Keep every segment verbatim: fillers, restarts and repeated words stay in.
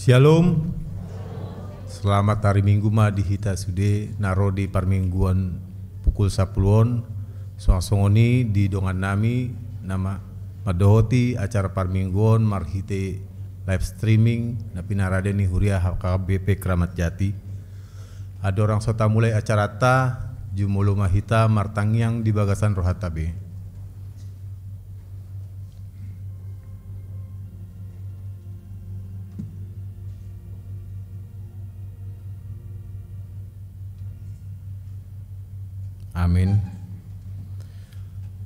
Syalom. Selamat ari Minggu ma di hita sude na ro di parmingguan pukul sapuluh on. Songon-songon i di dongan nami na ma-, mandohoti acara parmingguon marhite live streaming na pinarade ni huria H K B P Kramat Jati. Andorang so tamulai acaranta, jumolo ma hita martangiang di bagasan rohanta be. Amin.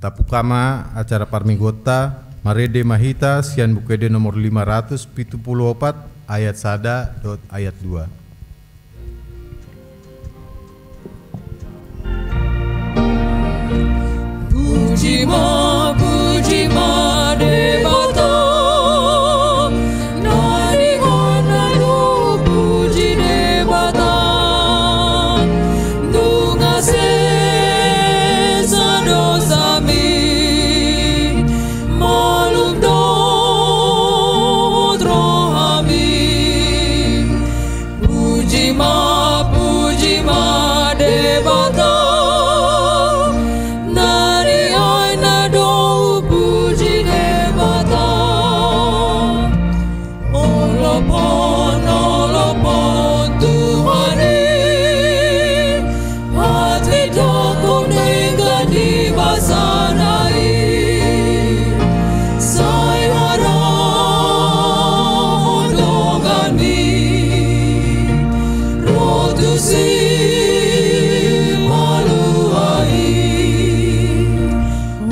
Tabuka ma acara parmingguonta, marende ma hita sian Buku Ende nomor lima ratus pitu pulu opat, ayat sada dohot ayat dua. Puji ma, puji ma Debata, na nian na do puji Debata. Nunga sesa dosami, malum dohot rohami. Puji ma, puji ma Debata, na nian na do puji Debata. Olopon, olopon Tuhan i, hatindangon denggan di basana i, sai harahon donganmi ro tu Sipalua i.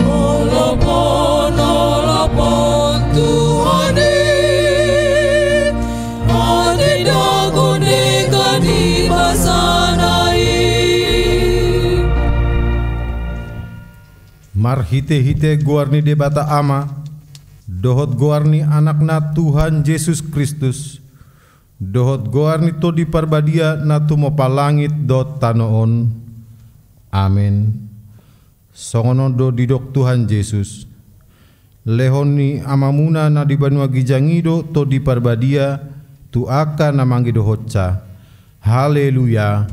Olopon, olopon Tuhan i, hatindangon denggan di basana i. Marhitehite goar ni Debata Ama, dohot goar ni Anakna Tuhan Jesus Kristus, dohot goar ni Tondi Parbadia na tumompa langit dohot tano on. Amen. Songon on do didok Tuhan Jesus: Lehon ni Amamuna na di banua ginjang i do Tondi Parbadia tu angka na mangidohonsa. Haleluya.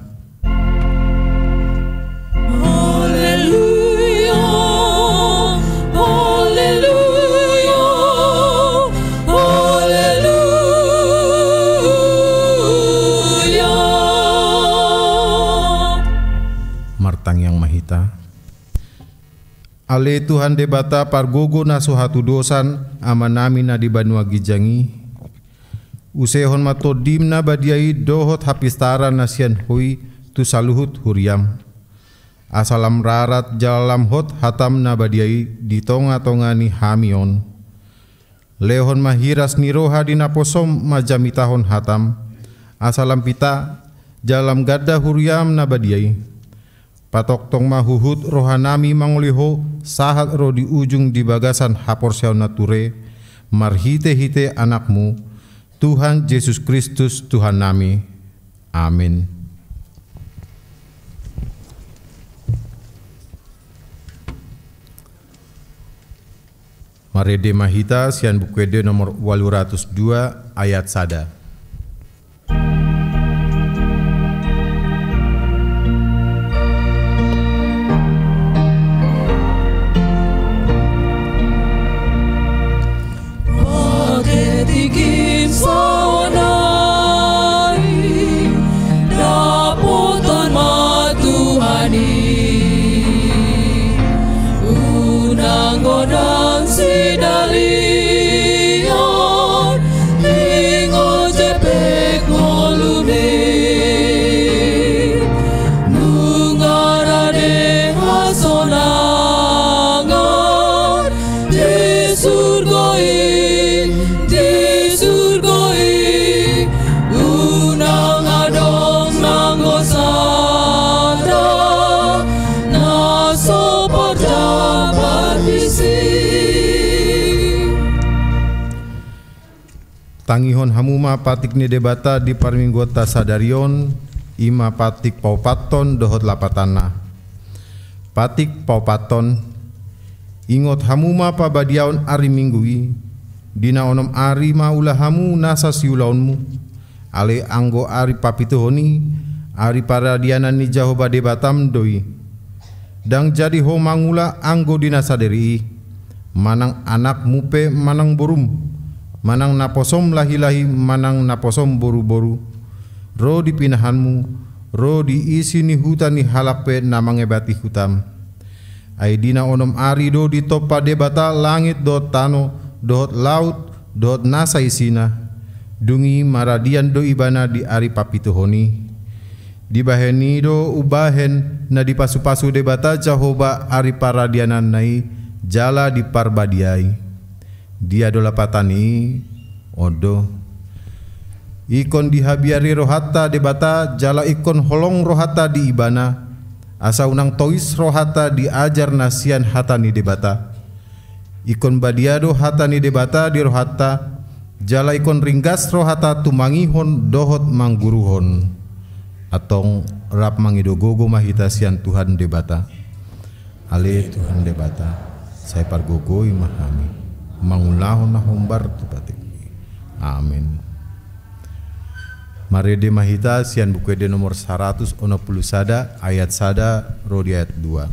Haleluya, haleluya, haleluya. Martangiang ma hita. Ale Tuhan Debata pargogo na so hatudosan, Amanami na di banua ginjang i, usehon ma Tondim na badia i dohot hapistaran na sian Ho i tu saluhut huriam. Asa lam rarat jala lam hot hatam na badia i di tongatonga ni hami on. Lehon ma hiras ni roha di naposom manjamitahon hatam, asa lam pita jala lam ganda huriam na badia i. Patongtong ma huhut rohanami mangoli Ho sahat ro di ujung di bagasan haporseaon na ture, marhitehite Anakmu, Tuhan Jesus Kristus Tuhannami. Amin. Marende ma hita sian Buku Ende nomor ualu ratus dua ayat sada. Paketik i saonari, dapotan ma Tuhan i. Unang godang sidalion, ingot jempek ngolumi. Nunga rade hasonangan di surgo i, di surgo i. Unang adong nanggo sada na so parjambar disi. Tangihon hamu ma patik ni Debata di parmingguonta sadari on, i ma patik paopathon dohot lapatanna. Patik paopathon. Ingot hamu ma pabadiaon ari Minggu i, Di na onom ari ma ula hamu nasa siulaonmu. Alai anggo ari papituhon i, ari paradianan ni Jahowa Debatam do i. Ndang jadi ho mangula anggo di na sadari i, manang anakmu pe manang borum, manang naposom lahi-lahi manang naposom boru-boru, ro di pinahanmu, ro di isi ni huta ni halak pe na mangebati hutam. Ai di na onom ari do ditompa Debata langit dohot tano, dohot laut, dohot nasa isina. Dung i maradian do ibana di ari papituhon i. Dibahen i do umbahen na dipasu-pasu Debata Jahowa ari paradiananna i, jala diparbadiai. Dia do lapatan i? On do. Ingkon dihabiari rohanta Debata, jala ingkon holong rohanta di ibana, asa unang tois rohanta di ajar na sian hata ni Debata. Ingkon badia do hata ni Debata di rohanta, jala ingkon ringgas rohanta tumangihon dohot mangguruhon. Antong rap mangido gogo ma hita sian Tuhan Debata. Ale Tuhan Debata, sai pargogoi ma hami mangulahon na hombar tu patikmi. Amin. Marende ma hita sian Buku Ende nomor saratus onom pulu sada, ayat sada ro di ayat dua.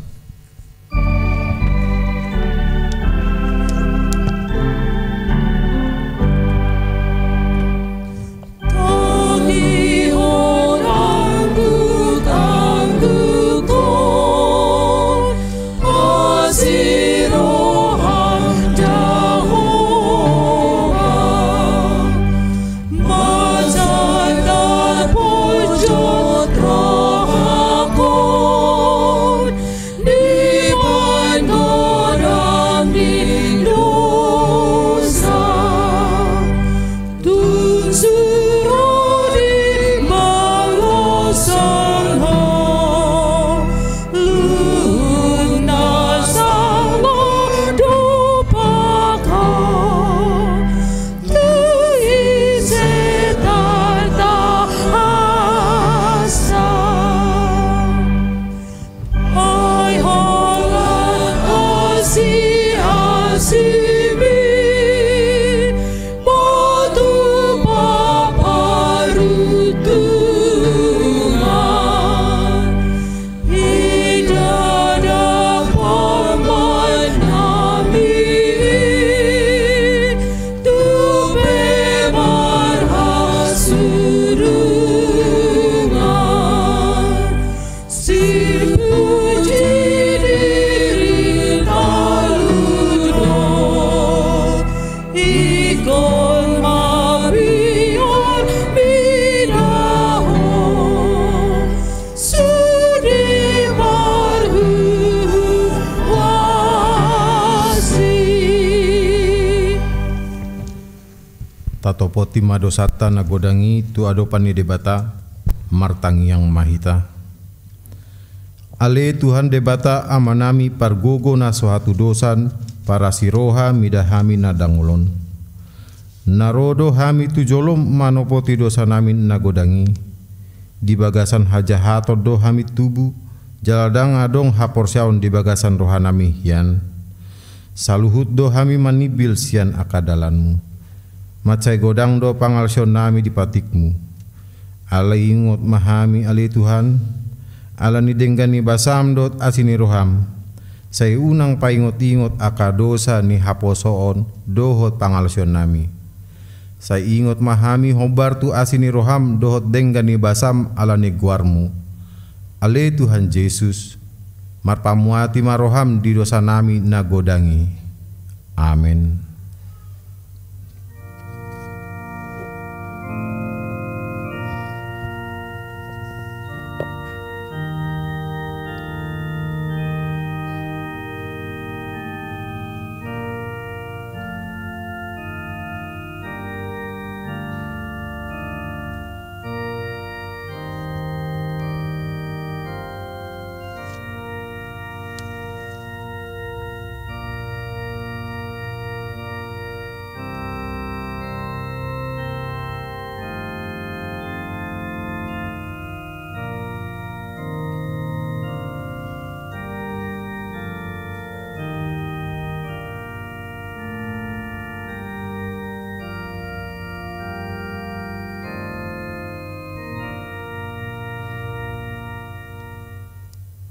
Di bagasan godang ni dosa, tung suruh di bagasan halak na salpu dopakan, tu ise tartahasa. Ai holan asi-asimi, batu paparutungan, idadak pambaen nami, tu pe marhasurungan. Sipuji diri talu do, ingkon mabiar mida ho, sude marhuhuasi. Tatopoti ma dosanta na godang i tu adopan ni Debata, martangiang ma hita. Ale Tuhan Debata Amanami pargogo na so hatudosan, parasi roha mida hami na dangol on. Na ro do hami tu jolom manopoti dosanami na godang i. Di bagasan hajahaton do hami tubu, jala ndang adong haporseaon di bagasan rohanami hian. Saluhut do hami manimbil sian angka dalanmu. Mansai godang do pangalaosionnami di patikmu. Alai ingot ma hami ale Tuhan, ala ni denggan ni basam dohot asi ni roham. Sai unang paingot-ingot angka dosa ni haposoon dohot pangalaosionnami. Sai ingot ma hami hombar tu asi ni roham dohot denggan ni basam ala ni goarmu. Ale Tuhan Jesus, marpamuati ma roham di dosanami na godang i. Amen.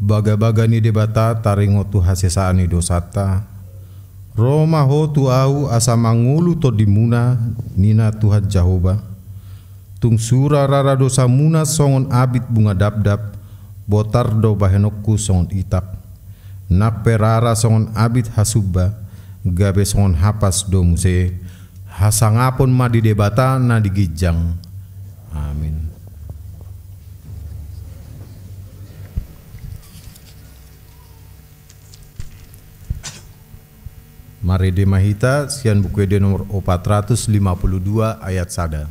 Bagabaga ni Debata taringot tu hasesaan ni dosanta. Ro ma Ho tu ahu asa mangolu tondimuna, ninna Tuhan Jahowa. Tung sura rara dosamuna songon abit bunga dapdap, botar do bahenonku songon itak. Nang pe rara songon abit hasumba, gabe songon hapas do muse. Hasangapon ma di Debata na di ginjang. Amin. Marende ma hita sian Buku Ende nomor opat ratus lima puluh dua ayat sada.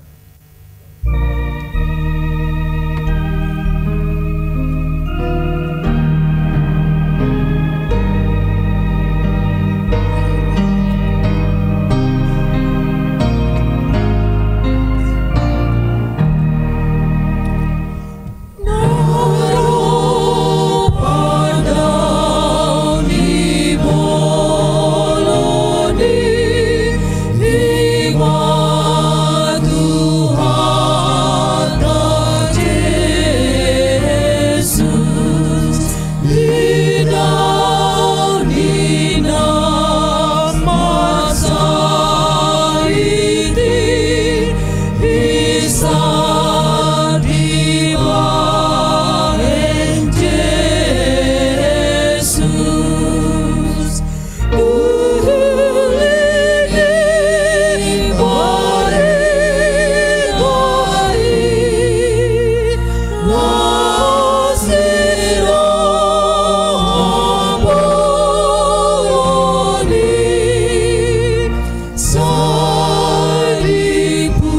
Sai dipuji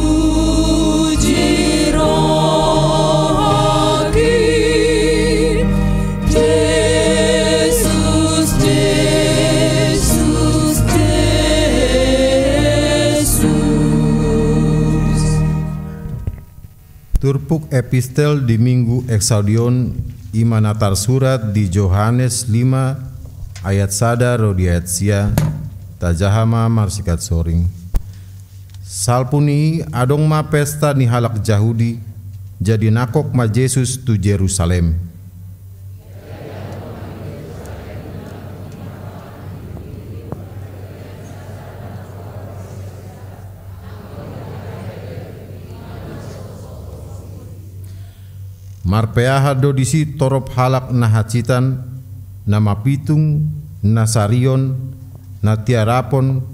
rohaki, Jesus, Jesus, Jesus. Turpuk epistel di Minggu Exaudi on, i ma na tarsurat di Johannes lima ayat sada ro di ayat sia. Tajaha ma marsigansoring. Salpu ni i adong ma pesta ni halak Jahudi, jadi nangkok ma Jesus tu Jerusalem. Marpeahan do disi torop halak na hansitan, na mapitung, na sarion, na tiarapon,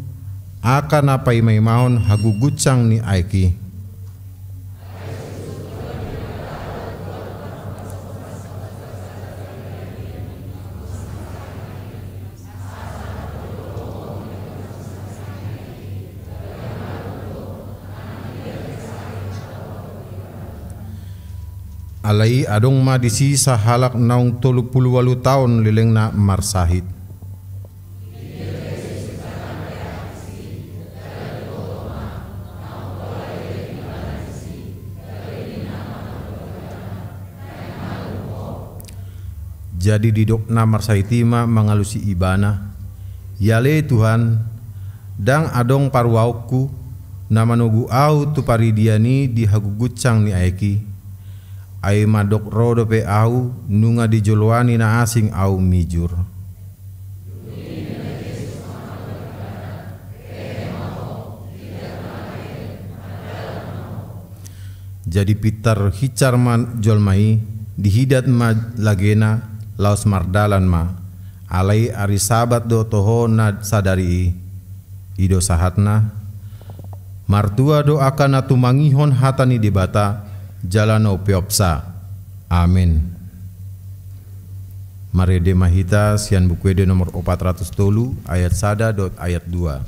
angka na paimaimahon hagugunsang ni aek i. Alai adong ma disi sahalak naung tolu pulu ualu taon lelengna marsahit. Jadi didok na marsahit i ma mangalusi ibana, "Iale Tuhan, ndang adong paruaonku, na manogu ahu tu paridian i di hagugunsang ni aek i. Ai mandok ro dope ahu, nunga dijoloani na asing ahu mijur." Jadi pintar hinsar ma jolma i, dihidat ma lagena, laos mardalan ma. Alai ari Sabat do toho na sadari i. I do sahatna. Martua do angka na tumangihon hata ni Debata, jala na umpeopsa. Amen. Marende ma hita sian Buku Ende nomor opat ratus tolu ayat sada dohot ayat dua.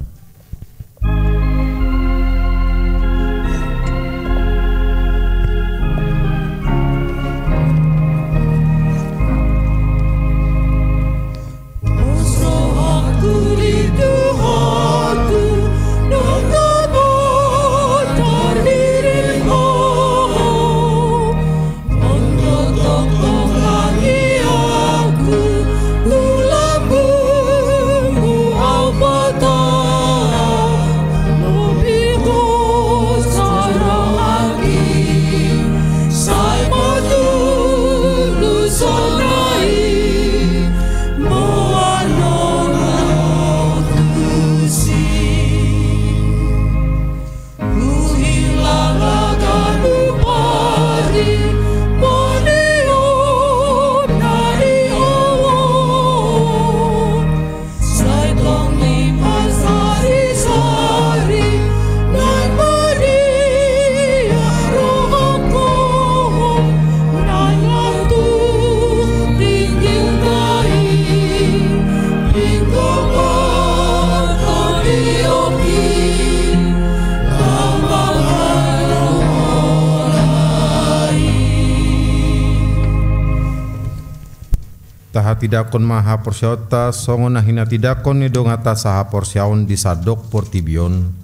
Tindangkon ma haporseaonta songon na hinatindangkon ni donganta sahaporseaon di sandok portibi on.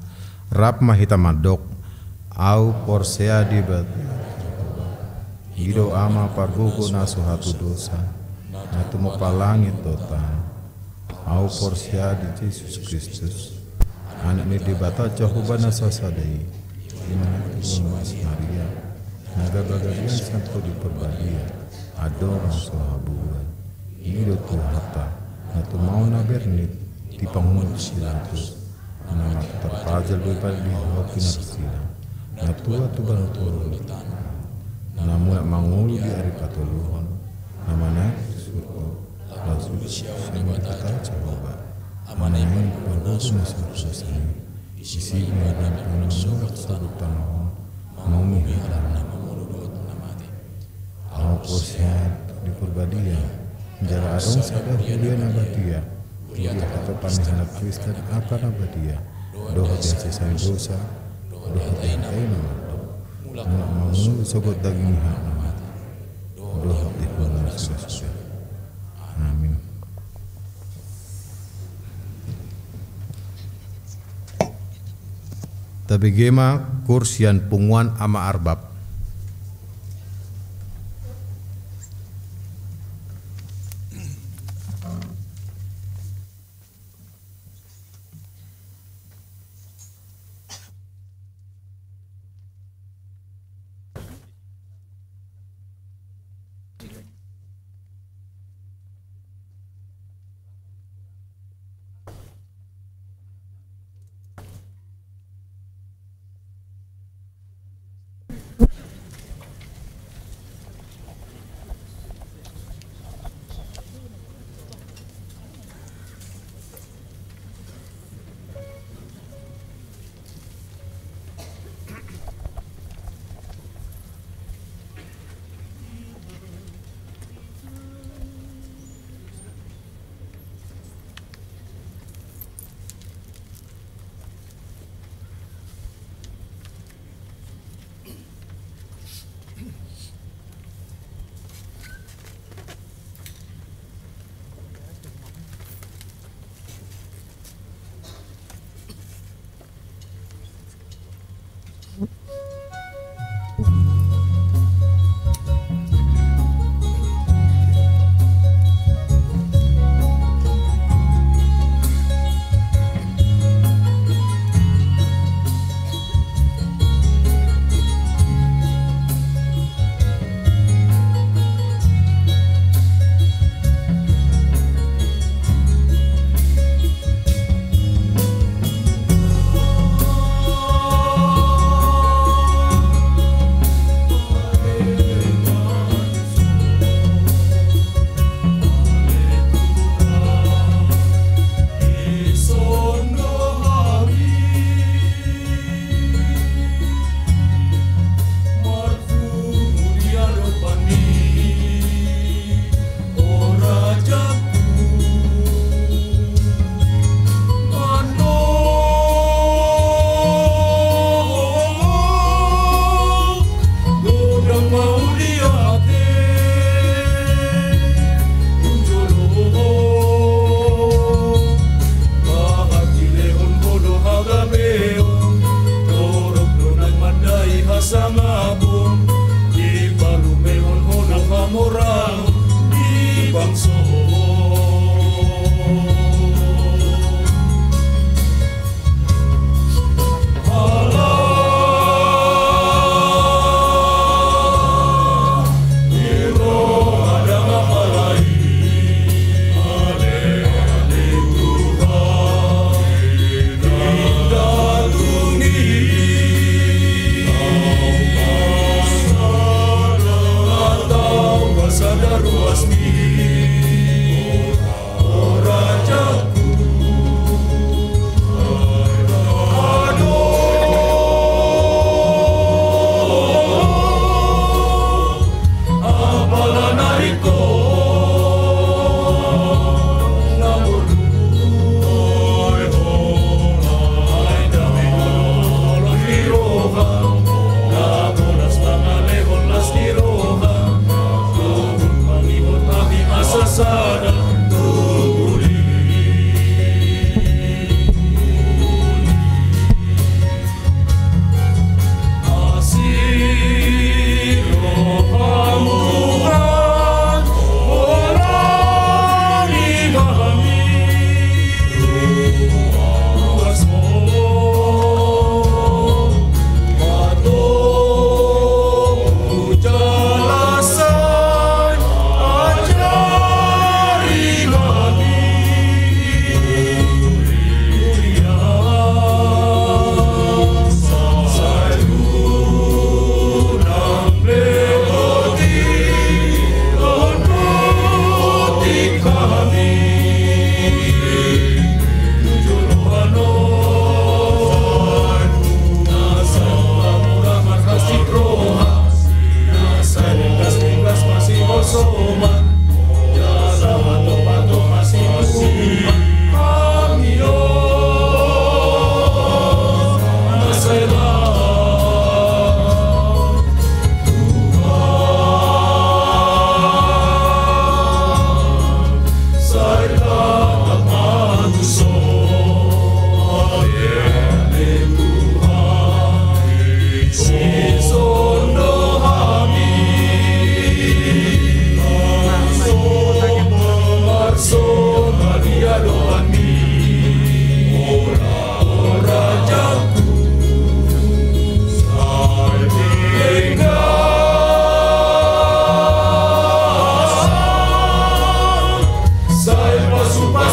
Rap ma hita mandok: Ahu porsea di Debata, i do Ama pargogo na so hatudosan, na tumompa langit dohot tano. Ahu porsea di Jesus Kristus, Anak ni Debata Jahowa na sasada i, i ma na tumompa si Maria, na gabe hagabean sian Tondi Parbadia, andorang so habuan. I do Tuhanta, na tumaon na bernit di pangungut si Pilatus, na mate tarpajal, boi padi dihaopi na ro silang, na tua tu banua toru ni tano, na mulak mangolu di ari patoluhon, na manaek tu surgo, laos duduk sian Debata Jahowa, Ama na i ma pargogo na so hatudosan i. Disi ma ibana na manjou sogot tano on, maumi hata na mangolu dohot na mate. Ahu porsea di Tondi Parbadia, jala adong sada huria na badia, huria hatopan ni halak Kristen angka na badia, dohot di hasesaan ni dosa, dohot di hata i na mandok, mulak mangolu sogot daging ni halak na mate, dohot di haluaon na so hasude. Amin. Tabege ma kur sian punguan Ama Arbab.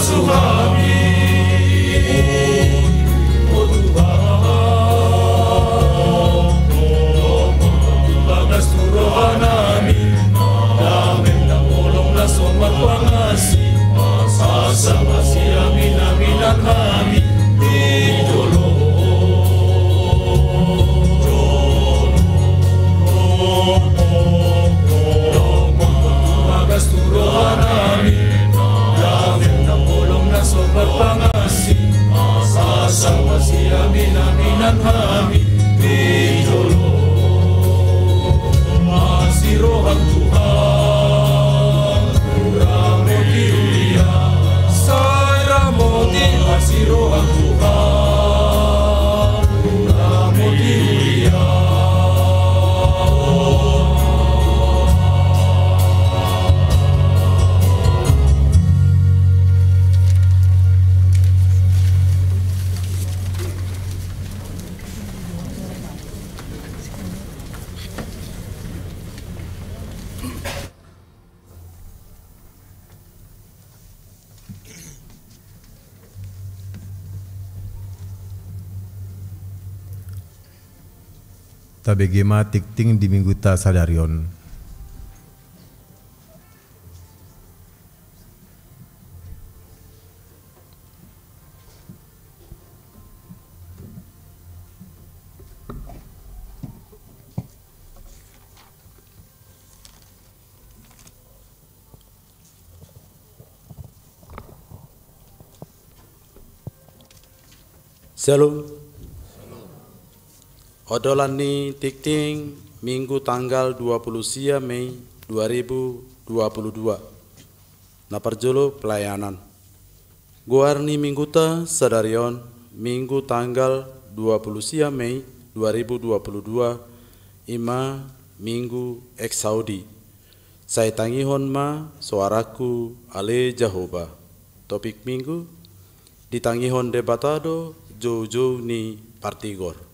Suhami, o Tuhan, bagas tu rohanami, dame na holong na so marpangansi, asa masiaminaminan hami di jolo. Bagas tu rohanami, dame na holong na so marpangansi, asa masiaminaminan hami di jolo. Asi roha ni Tuhan, ramoti huria, sai ramoti asi roha ni Tuhan, ramoti huria. Tabege ma tingting di mingguta sadari on. Syalom. Odolan ni tingting, Minggu tanggal dua puluh sia Mei dua ribu dua puluh dua. Na parjolo pelayanan. Goar ni mingguta sadari on, Minggu tanggal dua puluh sia Mei dua ribu dua puluh dua, i ma Minggu Exaudi. Sai tangihon ma soarangku ale Jahowa. Topik Minggu, ditangihon Debata do joujou ni partigor.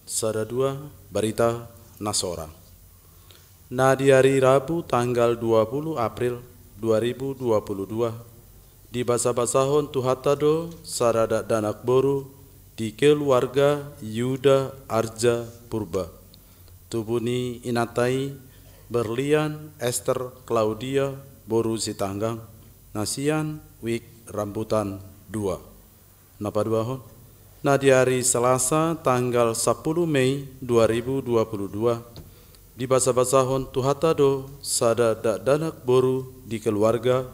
Sada dua, barita na sorang. Na di ari Rabu tanggal dua puluh April dua ribu dua puluh dua, dibasabasahon Tuhanta do sada dakdanak boru di keluarga Yuda Arja Purba. Tubu ni inanta i Berlian Ester Claudia boru Sitanggang, na sian Wijk Rambutan dua. Na paduahon, na di ari Selasa tanggal sampulu Mei dua ribu dua puluh dua, dibasabasahon Tuhanta do sada dakdanak boru di keluarga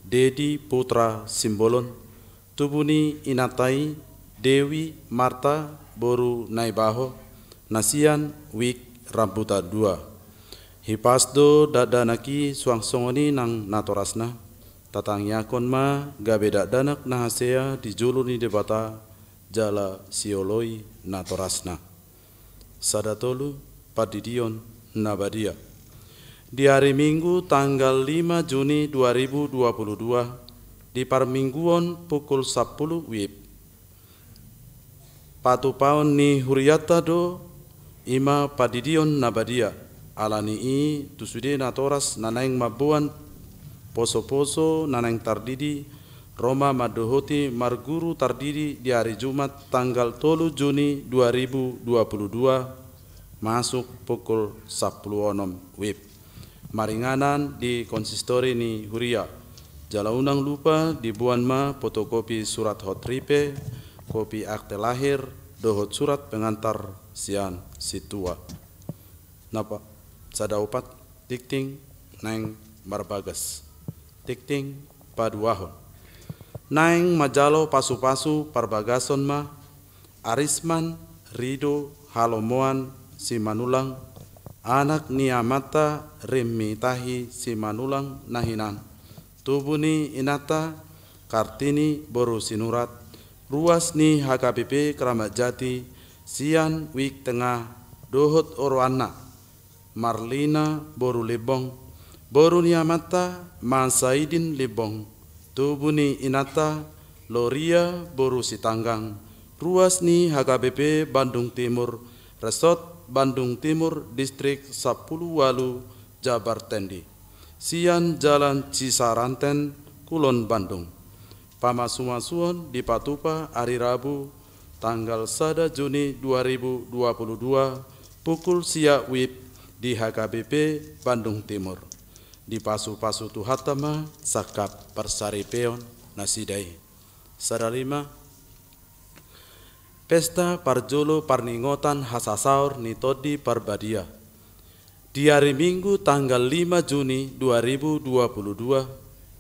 Dedi Putra Simbolon, tubu ni inanta i Dewi Marta boru Naibaho, na sian Wijk Rambutan dua. Hipas do dakdanak i suang songon i nang natorasna. Tatangiangkon ma gabe dakdanak na hasea di jolo ni Debata jala sioloi natorasna. Sada tolu, pandidion na badia. Di ari Minggu tanggal lima Juni dua ribu dua puluh dua, di parmingguon pukul sampulu wib, patupaon ni hurianta do i ma pandidion na badia. Ala ni i tu sude natoras na naeng mamboan posoposo na naeng tardidi, ro ma mandohoti marguru tardidi di ari Jumat tanggal tolu Juni dua ribu dua puluh dua, masuk pukul sampulu onom wib. Maringanan di konsistori ni huria. Jala unang lupa diboan ma fotokopi surat hot ripe, kopi akte lahir, dohot surat pengantar sian sintua. Na pa-, sada opat, tingting naeng marbagas. Tingting paduahon. Naeng manjalo pasupasu parbagason ma Arisman Rido Halomoan Simanullang, anak ni amanta Rimmi Tahi Simanullang na hinan, tubu ni inanta Kartini boru Sinurat, ruas ni H K B P Kramat Jati, sian Wijk Tengah, dohot oroanna Marlina boru Limbong, boru ni amanta Mansaidin Limbong, tubu ni inanta Loria boru Sitanggang, ruas ni H K B P Bandung Timur, Resort Bandung Timur, Distrik sampulu ualu, Jabar Tendi, sian Jalan Cisaranten, Kulon Bandung. Pamasumasuon dipatupa ari Rabu tanggal sada Juni dua ribu dua puluh dua pukul sia wib di H K B P Bandung Timur. Dipasupasu Tuhanta ma sangkap parsaripeon nasida i. Sada lima. Pesta parjolo parningotan hasasaor ni Tondi Parbadia. Di ari Minggu tanggal lima Juni dua ribu dua puluh dua,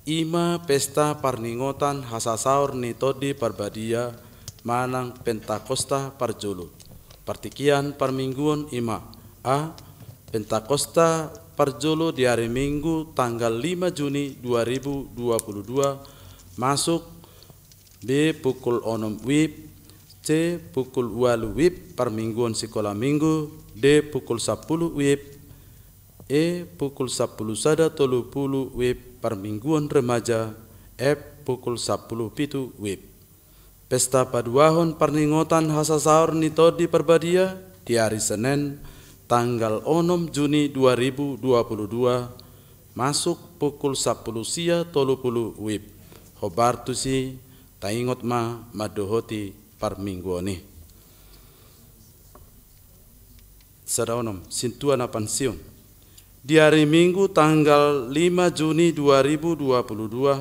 i ma pesta parningotan hasasaor ni Tondi Parbadia manang Pentakosta parjolo. Partingkian parmingguon i ma: A. Pentakosta parjolo di ari Minggu tanggal lima Juni dua ribu dua puluh dua, masuk B. pukul onom wib, C. pukul ualu wib parmingguon sikola Minggu, D. pukul sampulu wib, E. pukul sampulu sada tolu pulu wib parmingguon remaja, F. pukul sampulu pitu wib. Pesta paduahon parningotan hasasaor ni Tondi Parbadia di ari Senen tanggal onom Juni dua ribu dua puluh dua, masuk pukul sampulu sia tolu pulu wib. Hombar tusi, taingot ma mandohoti parmingguon i. Sada onom, sintua na pensiun. Di ari Minggu tanggal lima Juni dua ribu dua puluh dua,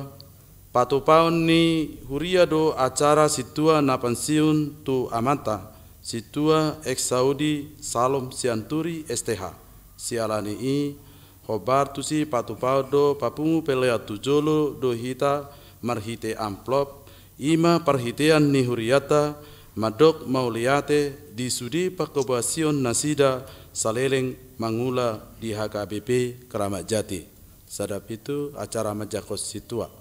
patupaon ni huria do acara sintua na pensiun tu amanta, Sintua Eksaudi Salom Sianturi S T H. Siala ni i, hombar tusi patupaon do papungu pelean tu jolo do hita marhite amplop, i ma parhitean ni hurianta mandok mauliate di sude panghobasion nasida saleleng mangula di H K B P Kramat Jati. Sada pitu, acara manjangkon sintua.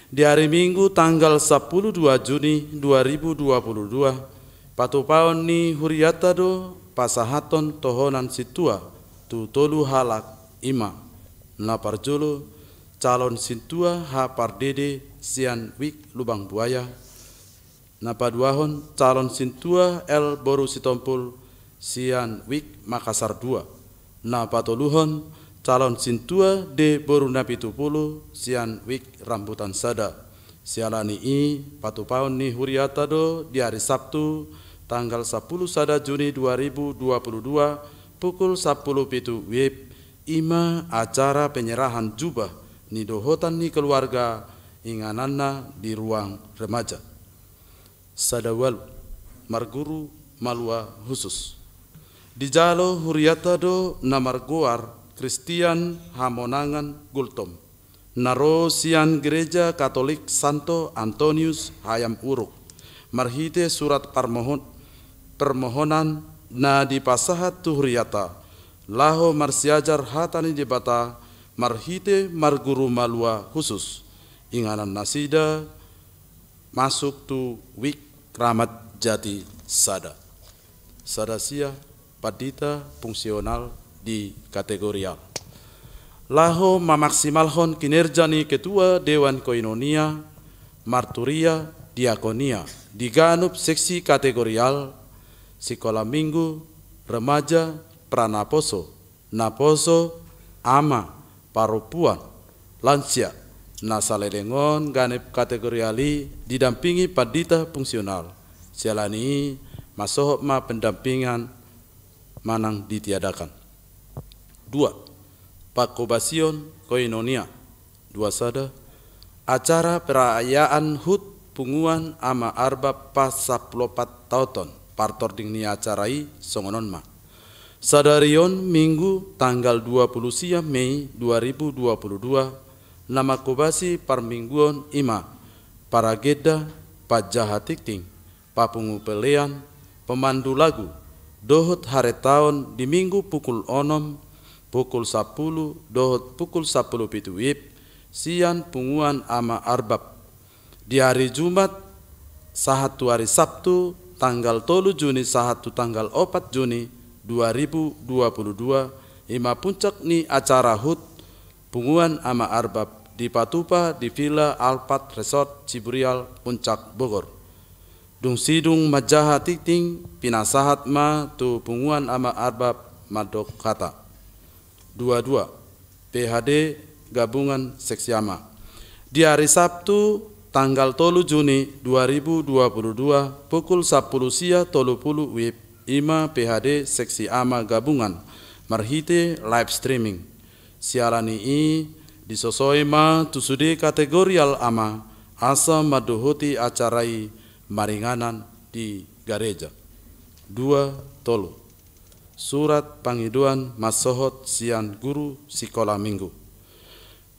Di ari Minggu tanggal sampulu dua Juni dua ribu dua puluh dua, patupaon ni hurianta do pasahathon tohonan sintua tu tolu halak, i ma: na parjolo, calon sintua H. Pardede sian Wik Lubang Buaya. Na paduahon, calon sintua L. Boru Sitompul sian Wik Makassar dua. Na patoluhon, calon sintua D. Boru Napitupulu sian Wik Rambutan Sada. Siala ni i, patupaon ni hurianta do di ari Sabtu tanggal sampulu sada Juni dua ribu dua puluh dua pukul sampulu pitu wib, i ma acara penyerahan jubah nidohotan ni keluarga ingananna di ruang remaja. Sada ualu, marguru malua khusus. Dijalo hurianta do na margoar Kristian Hamonangan Gultom, na ro sian Gereja Katolik Santo Antonius Hayam Wuruk, marhite surat parmohon-, permohonan na dipasahat tu hurianta, laho marsiajar hata ni Debata marhite marguru malua khusus, inganan nasida masuk tu Wik Kramat Jati Sada. Sada sia, pandita fungsional di kategorial. Laho mamaksimalhon kinerja ni ketua Dewan Koinonia, marturia, diakonia, di ganup seksi kategorial, sikola Minggu, remaja, pranaposo, naposo, ama, parompuan, lansia, na saleleng on ganup kategorial i didampingi pandita fungsional. Siala ni i, masohot ma pendampingan manang ditiadakan. Dua, panghobasion koinonia. Dua sada, acara perayaan hut punguan ama Arbab pasampulu opat taonhon. Partording ni acara i songon on ma. Sadari on Minggu tanggal dua pulu sia Mei dua ribu dua pulu dua, na manghobasi parmingguon i ma paragenda, panjaha tingting, papungu pelean, pemandu lagu, dohot harentaon di Minggu pukul onom, pukul sampulu dohot pukul sampulu pitu wib, sian punguan ama Arbab. Di ari Jumat sahat tu ari Sabtu tanggal tolu Juni sahat tu tanggal opat Juni dua ribu dua pulu dua, i ma puncak ni acara hut punguan ama Arbab dipatupa di Villa Alphard Resort Ciburial, Puncak Bogor. Dung sidung manjaha tingting, pinasahat ma tu punguan ama Arbab mandok hata. Dua dua, P H D gabungan seksi ama. Di ari Sabtu Tanggal tolu Juni dua ribu dua puluh dua, pukul sampulu sia tolu pulu wib, i ma P H D Seksi Ama Gabungan, marhite live streaming. Siala ni i, disosoi ma tu sude kategorial ama, asa mandohoti acara i maringanan di gareja. Dua, tolu. Surat pangidoan mansohot sian guru sikola minggu.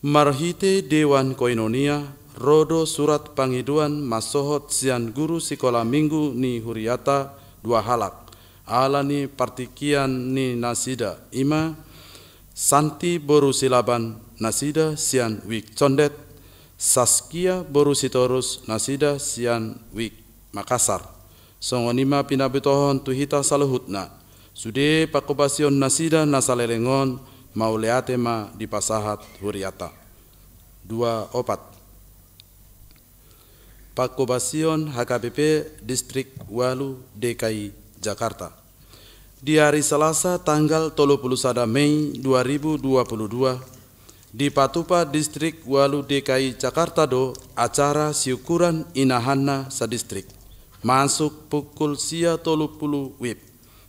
Marhite Dewan Koinonia, ro do surat pangidoan mansohot sian guru sikola minggu ni huriata dua halak, ala ni partingkian ni nasida, i ma Santi boru Silaban nasida sian wik Condet, Saskia boru Sitorus nasida sian wik Makassar. Songon i ma pinabotohon tu hita saluhutna. Sude panghobasion nasida na saleleng on, mauliate ma dipasahat huriata. Dua opat. Panghobasion H K B P Distrik ualu D K I Jakarta. Di ari Salasa tanggal tolu pulu sada Mei dua ribu dua pulu dua, dipatupa Distrik ualu D K I Jakarta do acara siukuran inahanna sadistrik, masuk pukul sia tolu pulu wib,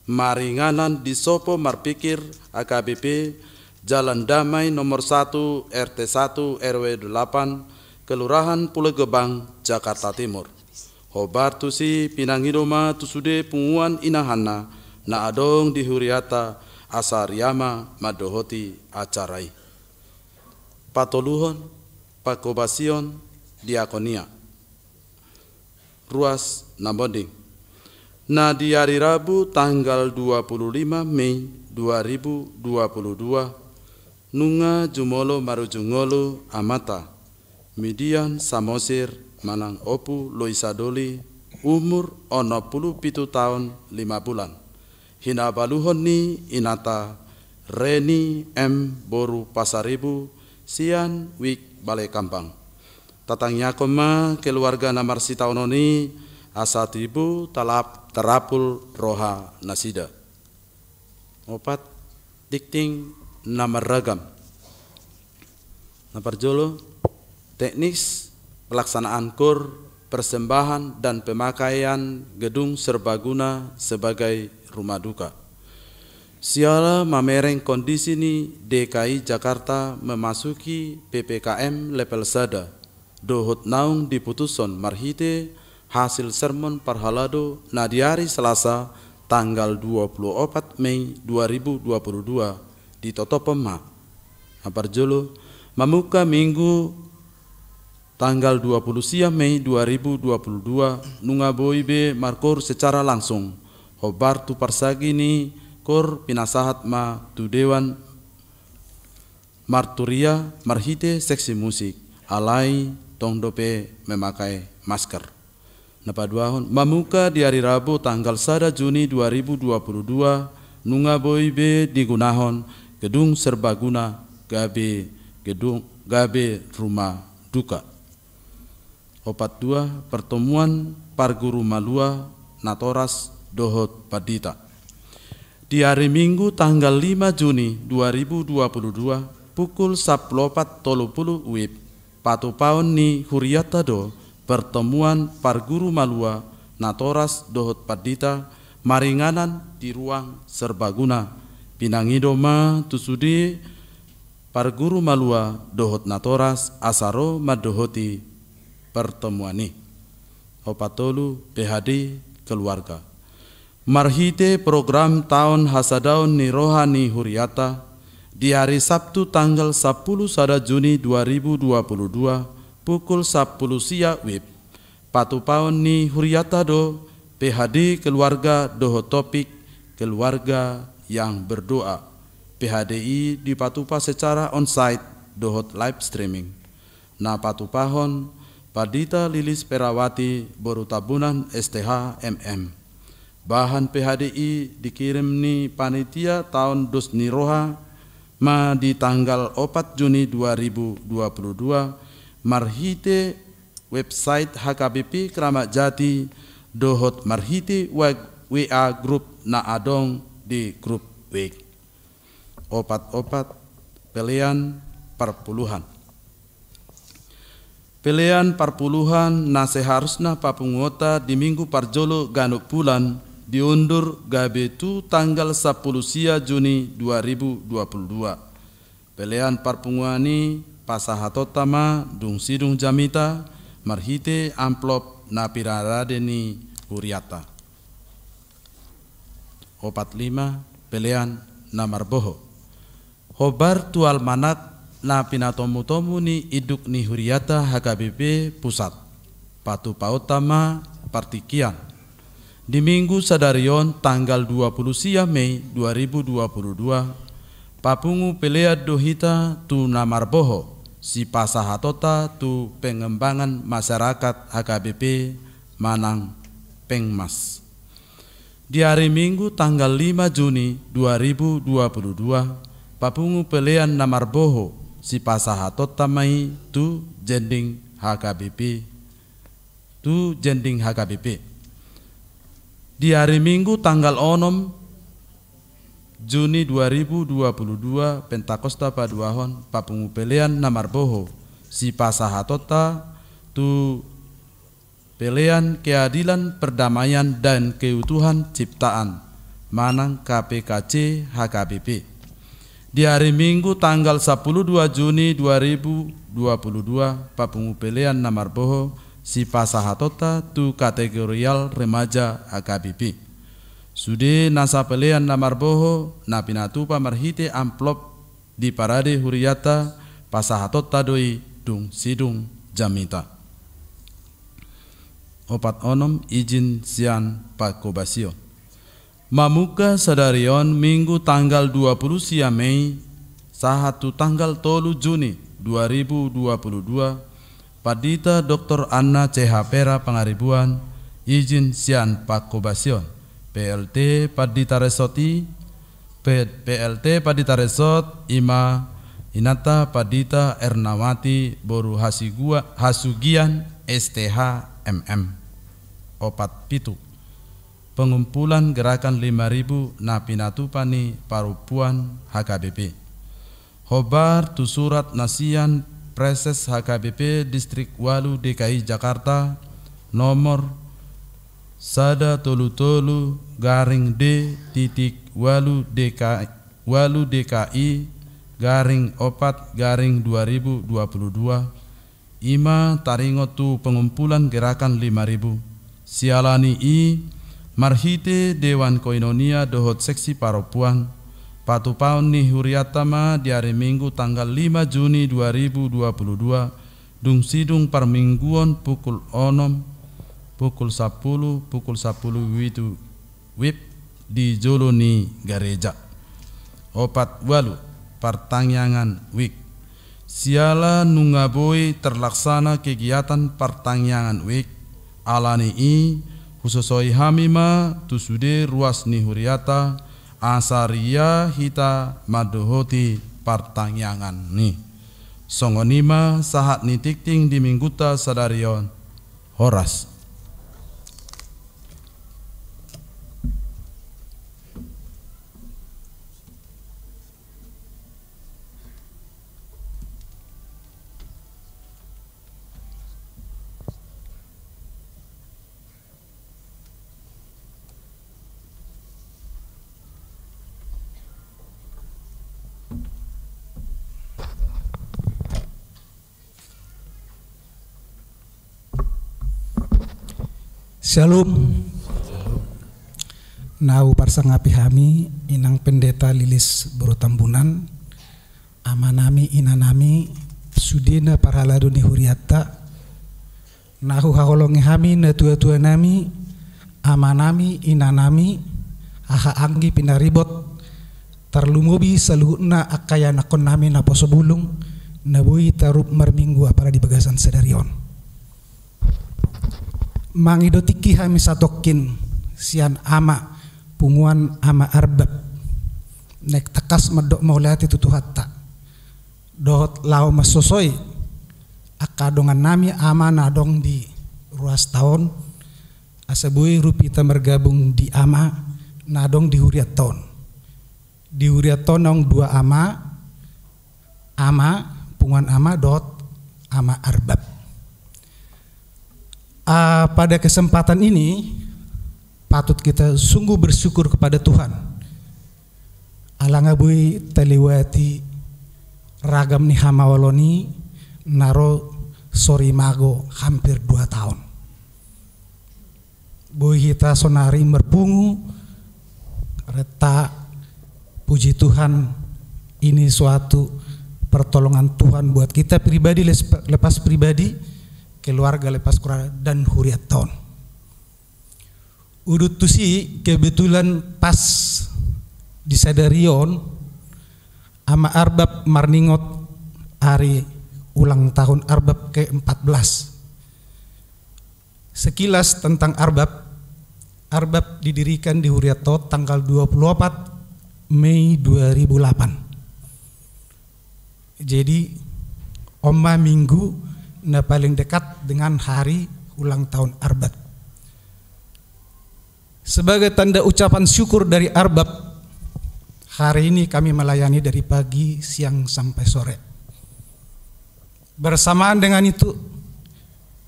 maringanan di Sopo Marpikir A K B P Jalan Damai nomor satu, R T satu, R W delapan, Kelurahan Pulo Gebang, Jakarta Timur. Hombar tusi pinangido ma tu sude punguan inahanna na adong di huriata asa riama mandohoti acara i. Patoluhon, panghobasion diakonia. Ruas na monding. Na di ari Rabu tanggal dua pulu lima Mei dua ribu dua pulu dua, nunga jumolo marujung ngolu amanta, Midian Samosir manang Ompu Loisa Doli, umur onom pulu pitu taon lima bulan. Hinabaluhon ni inanta Reni M boru Pasaribu sian wik Balekambang. Tatangiangkon ma keluarga na marsitaonon i asa tibu talap tarapul roha nasida. Opat, dikting na marragam. Na parjolo, teknis pelaksanaan KUR, persembahan dan pemakaian gedung serbaguna sebagai rumah duka. Siala mamereng kondisi ni D K I Jakarta memasuki P P K M level sada, dohot naung diputushon marhite hasil sermon parhalado na di ari Salasa tanggal dua pulu opat Mei dua ribu dua pulu dua, ditotophon ma. Na parjolo, mamungka Minggu tanggal dua pulu sia Mei dua ribu dua pulu dua, nunga boi be markoor secara langsung, hombar tu parsagi ni koor pinasahat ma tu Dewan Marturia marhite seksi musik, alai tong dope memakai masker. Na paduahon, mamungka di ari Rabu tanggal sada Juni dua ribu dua pulu dua, nunga boi be digunahon gedung serbaguna gabe gedung, gabe rumah duka. Opat dua, pertemuan parguru malua, natoras dohot pandita. Di ari Minggu tanggal lima Juni dua ribu dua pulu dua, pukul sampulu opat tolu pulu wib, patupaon ni huriata do pertemuan parguru malua, natoras dohot pandita, maringanan di ruang serbaguna. Pinangido ma tu sude parguru malua dohot natoras asa ro mandohoti pertemuan i. Opat tolu, P H D keluarga. Marhite program taon hasadaon ni roha ni huriata, di ari Sabtu tanggal sampulu sada Juni dua ribu dua pulu dua, pukul sampulu sia wib, patupaon ni huriata do P H D keluarga dohot topik keluarga yang berdoa. P H D i dipatupa secara onsite dohot live streaming. Na patupahon, Pandita Lilis Perawati boru Tambunan, S T H, M M. Bahan P H D i dikirim ni panitia taon dos ni roha ma di tanggal opat Juni dua ribu dua pulu dua, marhite website H K B P Kramat Jati dohot marhite wa-, W A group na adong di grup wik. Opat opat, pelean parpuluhan. Pelean parpuluhan na seharusna papunguonta di minggu parjolo ganup bulan diundur gabe tu tanggal sampulu sia Juni dua ribu dua puluh dua. Pelean parpunguan i pasahatonta ma dung sidung jamita marhite amplop na pinarade ni hurianta. Opat lima, pelean na marboho. Hombar tu almanak na pinatomutomu ni induk ni hurianta H K B P Pusat. Patupaonta ma partingkian. Di minggu sadari on tanggal dua puluh sia Mei dua ribu dua puluh dua, papungu pelean do hita tu na marboho, sipasahatonta tu pengembangan masyarakat H K B P manang Pengmas. Di ari Minggu tanggal lima Juni dua ribu dua puluh dua, papungu pelean na marboho, sipasahatonta ma i tu jending H K B P, tu jending H K B P. Di ari Minggu tanggal onom Juni dua ribu dua puluh dua, Pentakosta paduahon, papungu pelean na marboho, sipasahatonta tu Pelean Keadilan, Perdamaian, dan Keutuhan Ciptaan, manang K P K C H K B P. Di ari Minggu tanggal sampulu dua Juni dua ribu dua puluh dua, papungu pelean na marboho, sipasahatonta tu kategorial remaja H K B P. Sude nasa pelean na marboho, na pinatupa marhite amplop di parade hurianta, pasahatonta do i dung sidung jamita. Opat onom, izin sian panghobasion. Mamungka sadari on Minggu tanggal dua puluh sia Mei sahat tu tanggal tolu Juni dua ribu dua puluh dua, Pandita Doktor Anna C H Pera Pangaribuan, izin sian panghobasion. P L T Pandita Resort i, P-, P L T Pandita Resort, i ma inanta Pandita Ernawati boru Hasigua-, Hasugian, S T H, M M. Opat pitu. Pengumpulan Gerakan Lima Ribu na pinatupa ni parompuan H K B P. Hombar tu surat na sian Preses H K B P Distrik Ualu D K I Jakarta, nomor sada tolu tolu garing D titik ualu D K, ualu D K I garing opat garing dua ribu dua puluh dua, i ma taringot tu pengumpulan Gerakan Lima Ribu. Siala ni i, marhite Dewan Koinonia dohot Seksi Parompuan, patupaon ni hurianta ma di ari Minggu tanggal lima Juni dua ribu dua puluh dua, dung sidung parmingguon pukul onom, pukul sampulu, pukul sampulu pitu WIB di jolo ni gareja. Opat ualu, partangiangan WIB. Siala nunga boi terlaksana kegiatan partangiangan WIB, ala ni i husosoi hami ma tu sude ruas ni hurianta, asa ria hita mandohoti partangiangan i. Songon i ma sahat ni tingting di Minggunta sadari on. Horas. Syalom. Na huparsangapi hami, Inang Pendeta Lilis boru Tambunan, amanami, inanami, sude na parhalado ni hurianta, na huhaholongi hami natuatuanami, amanami, inanami, haha anggi pinaribot, tarlumobi saluhutna angka ianakkonnami naposo bulung, na boi tarup marminggu apala di bagasan sadari on. Mangido tingki hami satongkin sian Ama, punguan Ama Arbab. Naeng tangkas mandok mauliate tu Tuhanta. Dohot laho mansosoi angka dongannami Ama na adong di ruasta on, asa boi rup hita margabung di Ama na adong di hurianta on. Di hurianta on adong dua ama, Ama, punguan Ama dohot Ama Arbab. Ah, pada kesempatan ini, patut kita sungguh bersyukur kepada Tuhan. Ala nga boi taliwati ragam ni hamaolon i na ro sorimago hampir dua taon. Boi hita sonari marpungu, renta, puji Tuhan, ini suatu pertolongan Tuhan buat kita pribadi, les-, lepas pribadi, keluarga lepas keluarga, dan huriatta on. Udut tusi, kebetulan pas di sadari on, Ama Arbab marningot ari ulang tahun Arbab keempat belas. Sekilas tentang Arbab, Arbab didirikan di huriatta on tanggal dua puluh empat Mei dua ribu delapan. Jadi, on ma minggu na paling dekat dengan hari ulang tahun Arbab. Sebagai tanda ucapan syukur dari Arbab, hari ini kami melayani dari pagi, siang, sampai sore. Bersamaan dengan itu,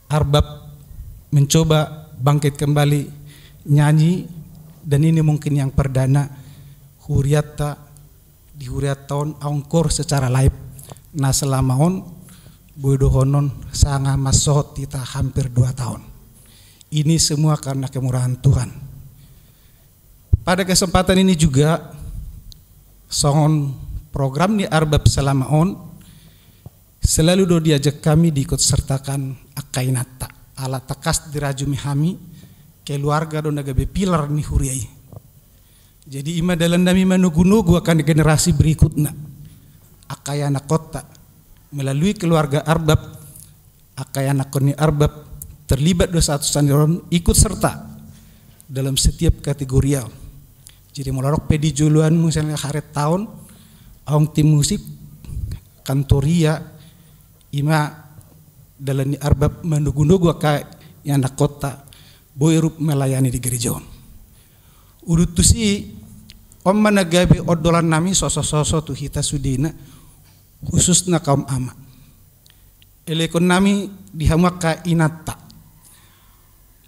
Arbab mencoba bangkit kembali nyanyi, dan ini mungkin yang perdana, huriatta, di huriatta on aongkor secara live. Na selama on, boi dohonon sanga mansohot hita hampir dua taon. Ini semua karena kemurahan Tuhan. Pada kesempatan ini juga, songon program ni Arbab selama on, selalu do diajak hami diikut sertakan angka inanta. Ala tangkas dirajumi hami, keluarga do na gabe pilar ni huria i. Jadi, i ma dalan nami manogunogu angka generasi berikutna. Angka ianakkonta, melalui keluarga Arbab, angka ianakkon ni Arbab terlibat do sahat tu sadari on, ikut serta dalam setiap kategori. Jadi, molo adong pe di joloan misalna haretta on, adong tim musik, kantoria, i ma dalan ni Arbab manogunogu angka ianakkon ta boi rup melayani di gereja on. Udut tusi, on ma na gabe ondolan nami sosososo tu hita sudena, khususna kaum ama. Elekon nami di hamu angka inanta.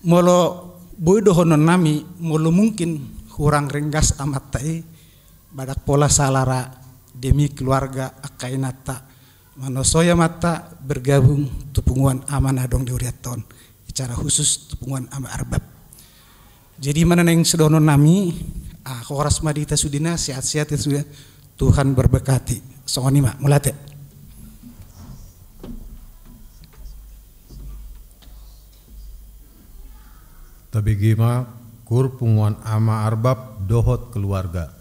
Molo boi dohonon nami, molo mungkin hurang ringgas amanta i, ndang pola sala ra demi keluarga angka inanta, manosoi amanta bergabung tu punguan ama na adong di huriatta on, secara khusus tu punguan Ama Arbab. Jadi, i ma na naeng sidohonon nami, ah, horas ma di hita sudena, sehat-sehat hita sudena, Tuhan berberkati. Songon i ma, mauliate. Tabege ma, kur punguan Ama Arbab dohot keluarga.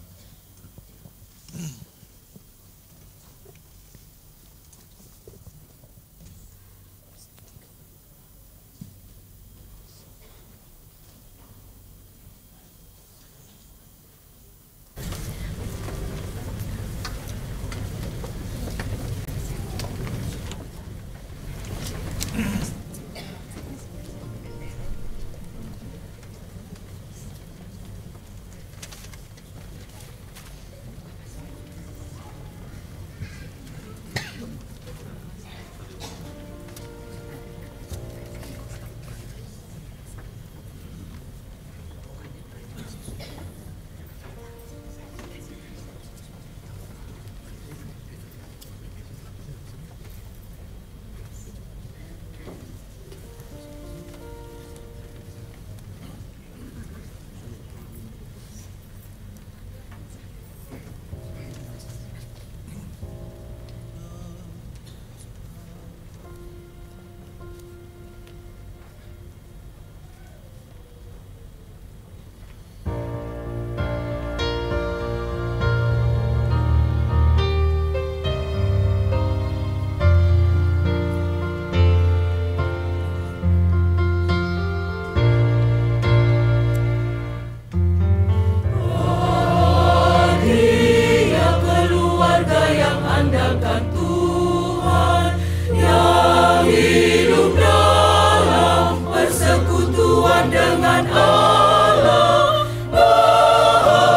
Bahagia keluarga yang andalkan Tuhan, yang hidup dalam persekutuan dengan Allah. Bahagia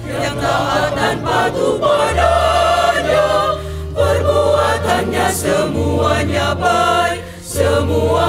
yang taat dan patuh pada-Nya, perbuatannya semuanya baik, semua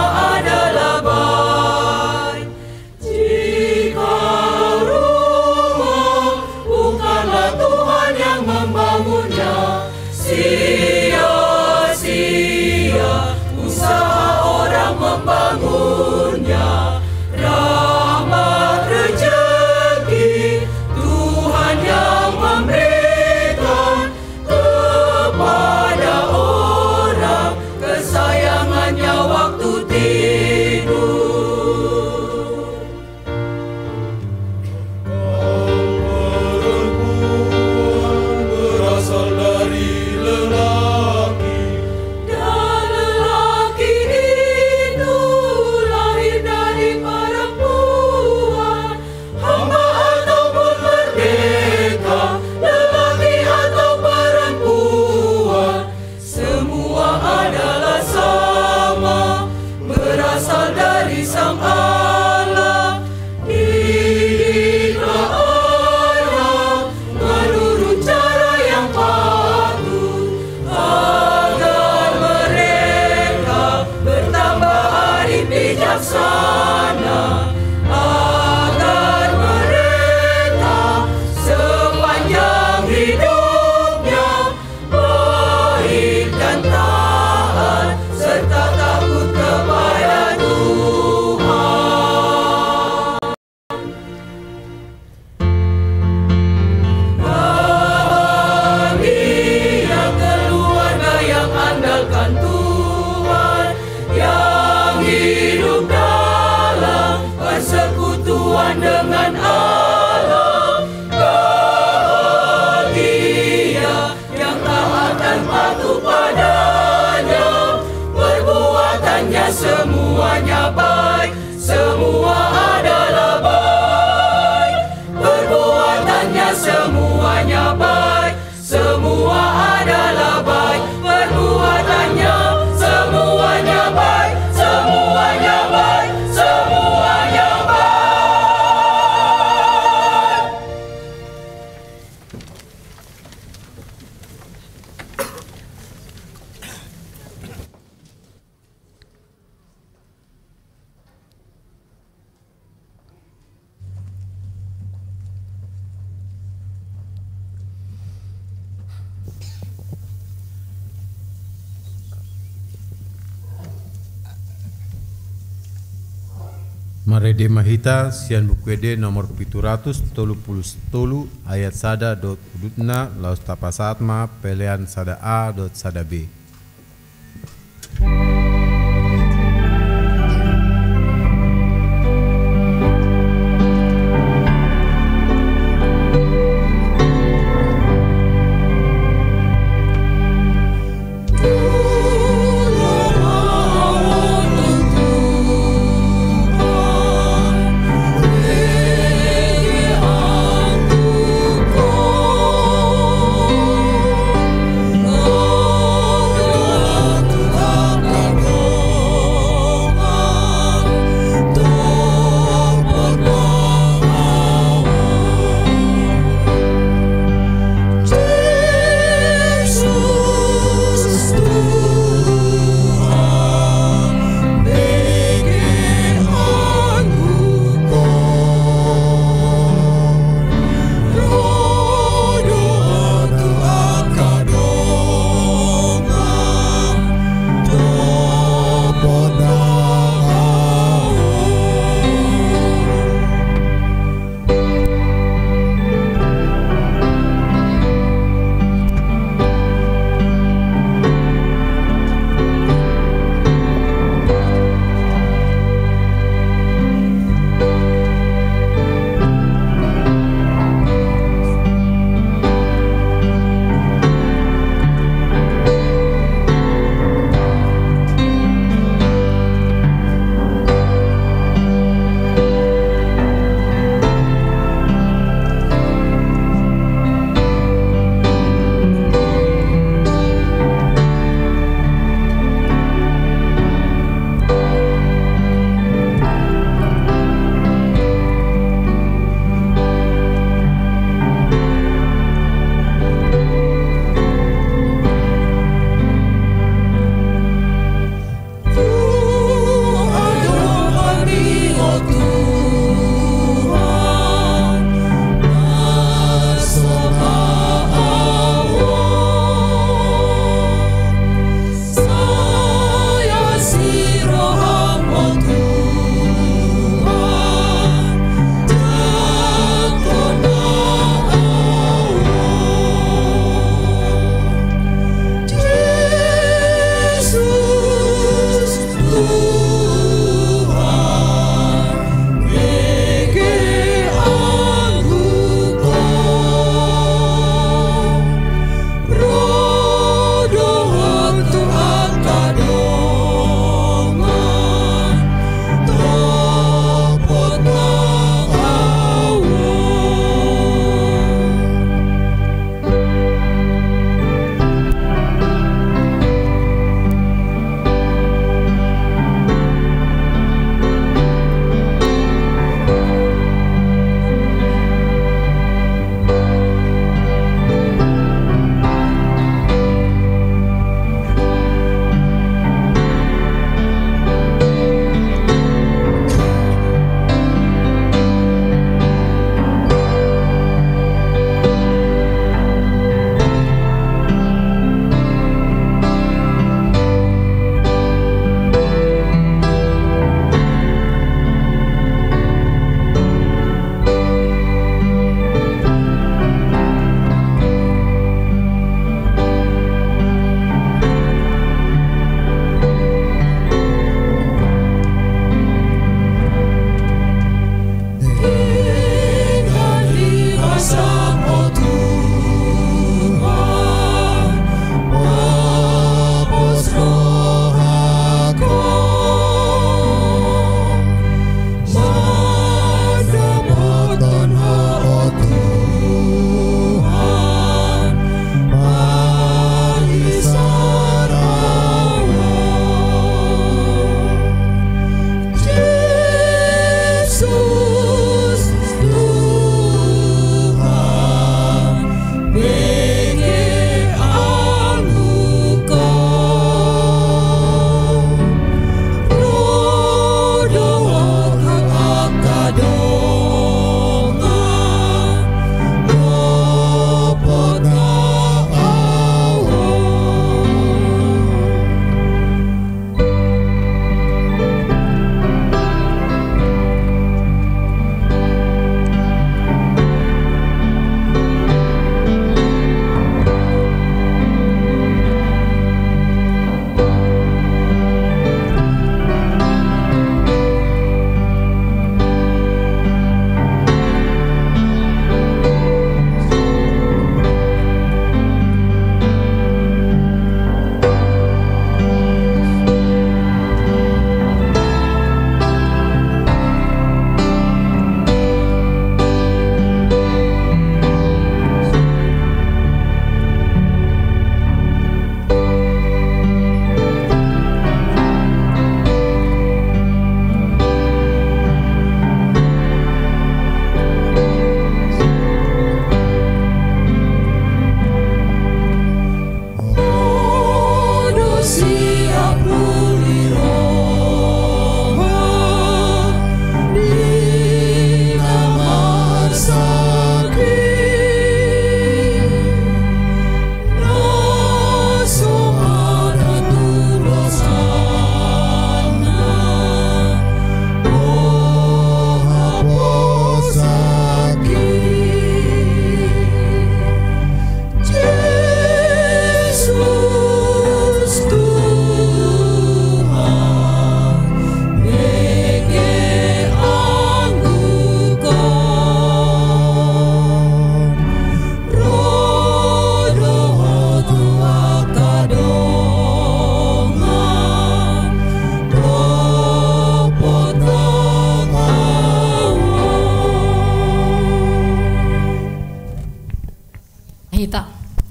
Semuanya baik, semua adalah baik. Perbuatannya semuanya baik, semua adalah baik. Perbuatannya semuanya baik, semuanya baik, semuanya baik. Marende ma hita sian Buku Ende nomor pitu ratus tolu pulu tolu, ayat sada dohot udutna, laos tapasahat ma pelean sada A dohot sada B.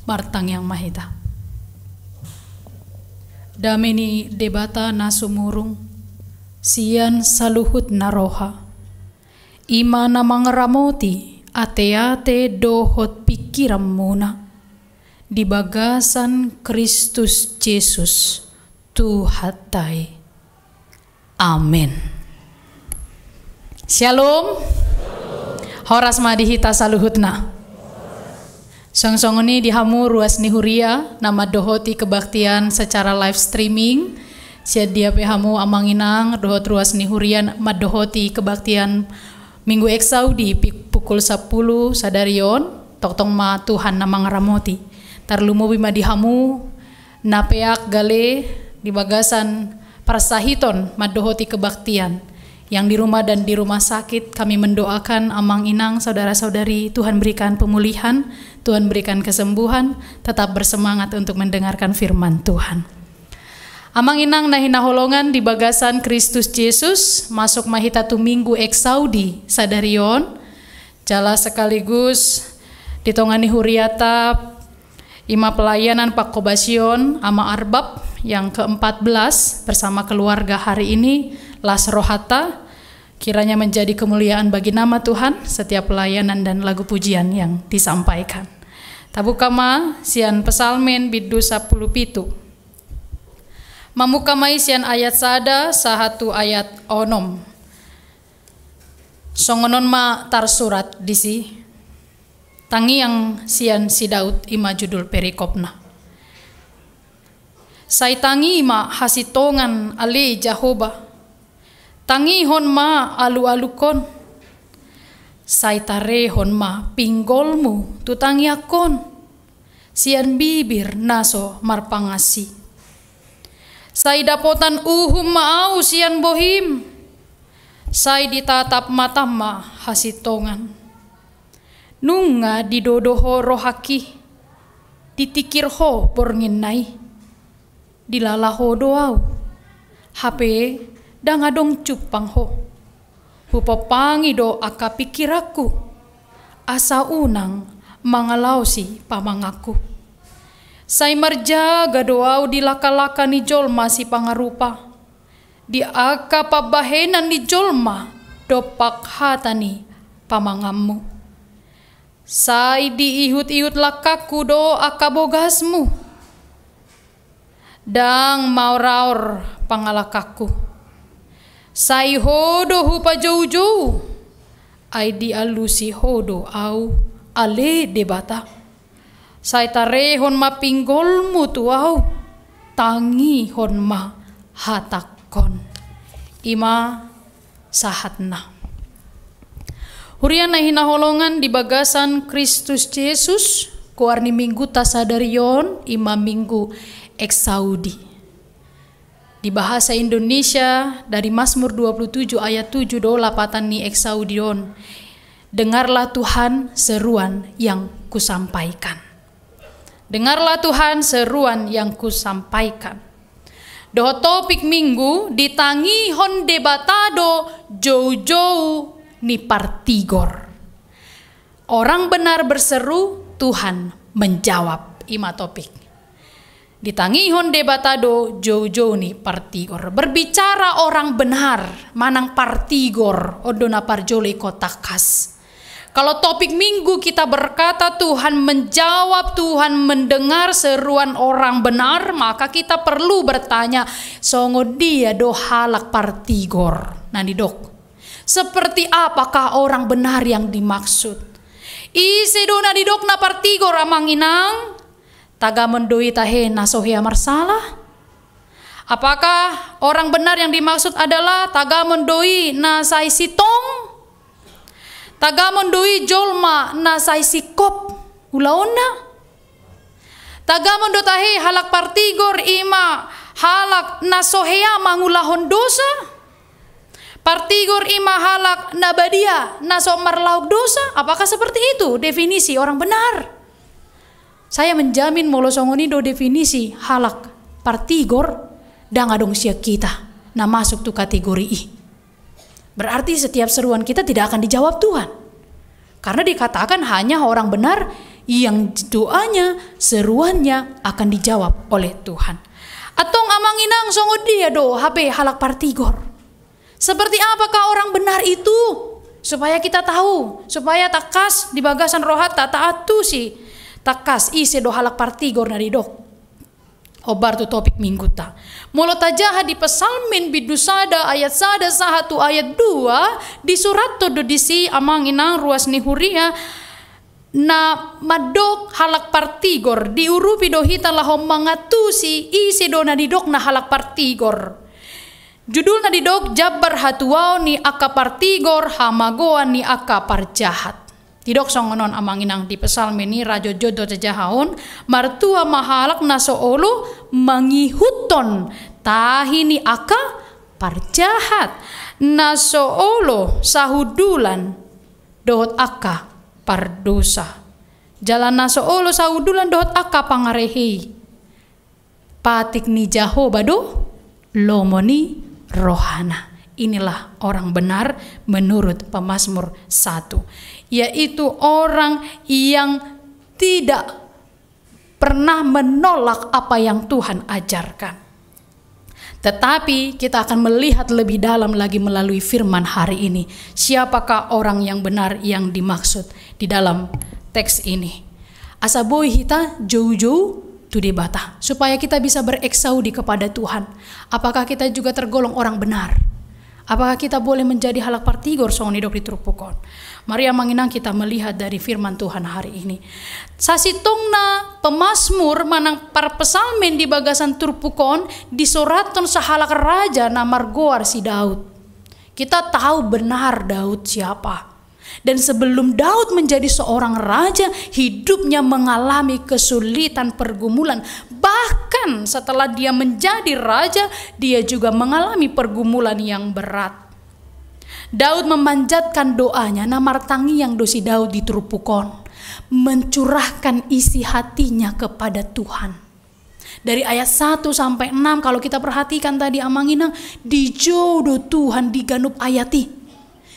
Martangiang ma hita. Dame ni Debata na sumurung sian saluhut na roha, i ma na mangaramoti ateate dohot pingkiranmuna di bagasan Kristus Jesus Tuhanta i. Amen. Syalom. Horas ma di hita saluhutna. Songon i di hamu ruas ni huria na mandohoti kebaktian secara live streaming, sian dia pe hamu amang inang dohot ruas ni huria mandohoti kebaktian Minggu Exaudi pi-, pukul sampulu sadari on, tongtong ma Tuhan na mangaramoti. Tarlumobi ma di hamu na peak gale di bagasan parsahiton mandohoti kebaktian. Yang di rumah dan di rumah sakit, kami mendoakan amang inang, saudara-saudari, Tuhan berikan pemulihan, Tuhan berikan kesembuhan, tetap bersemangat untuk mendengarkan firman Tuhan. Amang inang na hinaholongan di bagasan Kristus Jesus, masuk ma hita tu Minggu Exaudi sadari on, jala sekaligus di tonga ni huriata, i ma pelayanan pangkobasion Ama Arbab yang keempat belas bersama keluarga hari ini, las rohanta, kiranya menjadi kemuliaan bagi nama Tuhan setiap pelayanan dan lagu pujian yang disampaikan. Tabuka ma sian Psalmen bindu sampulu pitu. Mamungka ma i sian ayat sada sahat tu ayat onom. Songon on ma tarsurat disi. Tangiang sian si Daud, i ma judul perikopna. Sai tangi ma hasintongan, ale Jahowa. Tangihon ma alualungkon. Sai tarehon ma pinggolmu tu tangiangkon sian bibir na so marpangansi. Sai dapotan uhum ma ahu sian bohim. Sai ditatap matam ma hasintongan. Nunga didodo ho rohangki, ditikir ho bornginna i. Dilala ho do ahu, hape ndang adong jumpang ho. Hupompangi do angka pingkiranku, asa unang mangalaosi pamanganku. Sai marjaga do ahu di langkalangka ni jolma sipangarupa, di angka pambahenan ni jolma dompak hata ni pamanganmu. Sai diihutihut langkangku do angka bogasmu. Ndang maoraor pangalangkangku. Sai ho do hupajoujou, ai dialusi ho do ahu, ale Debata. Sai tarehon ma pinggolmu tu ahu, tangihon ma hatangkon. I ma sahatna. Huria na hinaholongan di bagasan Kristus Jesus, goar ni mingguta sadari on, i ma Minggu Exaudi. Di bahasa Indonesia, dari Mazmur dua puluh tujuh ayat tujuh do lapatan ni Exaudi on. Dengarlah Tuhan seruan yang kusampaikan. Dengarlah Tuhan seruan yang kusampaikan. Dohot topik minggu, ditangihon Debata do joujou ni partigor. Orang benar berseru, Tuhan menjawab. I ma topik. Ditangihon Debata do joujou ni partigor. Berbicara orang benar, manang partigor, on do na parjolo ingkon tangkas. Kalau topik minggu kita berkata Tuhan menjawab, Tuhan mendengar seruan orang benar, maka kita perlu bertanya, songon dia do halak partigor na nidok? Seperti apakah orang benar yang dimaksud? Ise do na nidok na partigor, amang inang? Tagamon do i tahe na so hea marsala? Apakah orang benar yang dimaksud adalah tagamon do i na sai sintong? Tagamon do i jolma na sai singkop ulaonna? Tagamon do tahe halak partigor i ma halak na so hea mangulahon dosa? Partigor i ma halak na badia na so marlaok dosa? Apakah seperti itu definisi orang benar? Saya menjamin molo songon i do definisi halak partigor, ndang adong sian kita na masuk tu kategori i. Berarti setiap seruan kita tidak akan dijawab Tuhan. Karena dikatakan hanya orang benar Yang doanya, seruannya akan dijawab oleh Tuhan. Antong amang inang, songon dia do hape halak partigor? Seperti apakah orang benar itu? Supaya kita tahu, supaya tangkas di bagasan rohanta taantusi tangkas ise do halak partigor na didok. Hombar tu topik minggunta. Molo tajaha di Psalmen bindu sada ayat sada sahat tu ayat dua, disurathon do disi amang inang ruas ni huria, na mandok halak partigor, diurupi do hita laho mangantusi ise do na didokna halak partigor. Judulna didok jambar hatuaon ni angka partigor, hamagoan ni angka parjahat. Didok songon on amang inang di Psalmen i, rajo jodo jajahahon, martua ma halak na so olo mangihuthon tahi ni angka parjahat, na so olo sahundulan dohot angka pardosa. Jala na so olo sahundulan dohot angka pangarehei. Patik ni Jahowa do lomo ni rohana. Inilah orang benar menurut pemazmur satu, yaitu orang yang tidak pernah menolak apa yang Tuhan ajarkan. Tetapi kita akan melihat lebih dalam lagi melalui firman hari ini, siapakah orang yang benar yang dimaksud di dalam teks ini. Asa boi hita joujou tu Debata, supaya kita bisa bereksaudi kepada Tuhan. Apakah kita juga tergolong orang benar? Apakah kita boleh menjadi halak partigor songon didok di turpuk on? Mari amang inang kita melihat dari firman Tuhan hari ini. Sasintongna pemazmur manang parpsalmen di bagasan turpuk on disurathon sahalak raja na margoar si Daud. Kita tahu benar Daud siapa. Dan sebelum Daud menjadi seorang raja, hidupnya mengalami kesulitan, pergumulan. Bahkan setelah dia menjadi raja, dia juga mengalami pergumulan yang berat. Daud memanjatkan doanya, na martangiang do si Daud di turpuk on, mencurahkan isi hatinya kepada Tuhan. Dari ayat satu sampai enam, kalau kita perhatikan tadi amang inang, dijou do Tuhan di ganup ayat i.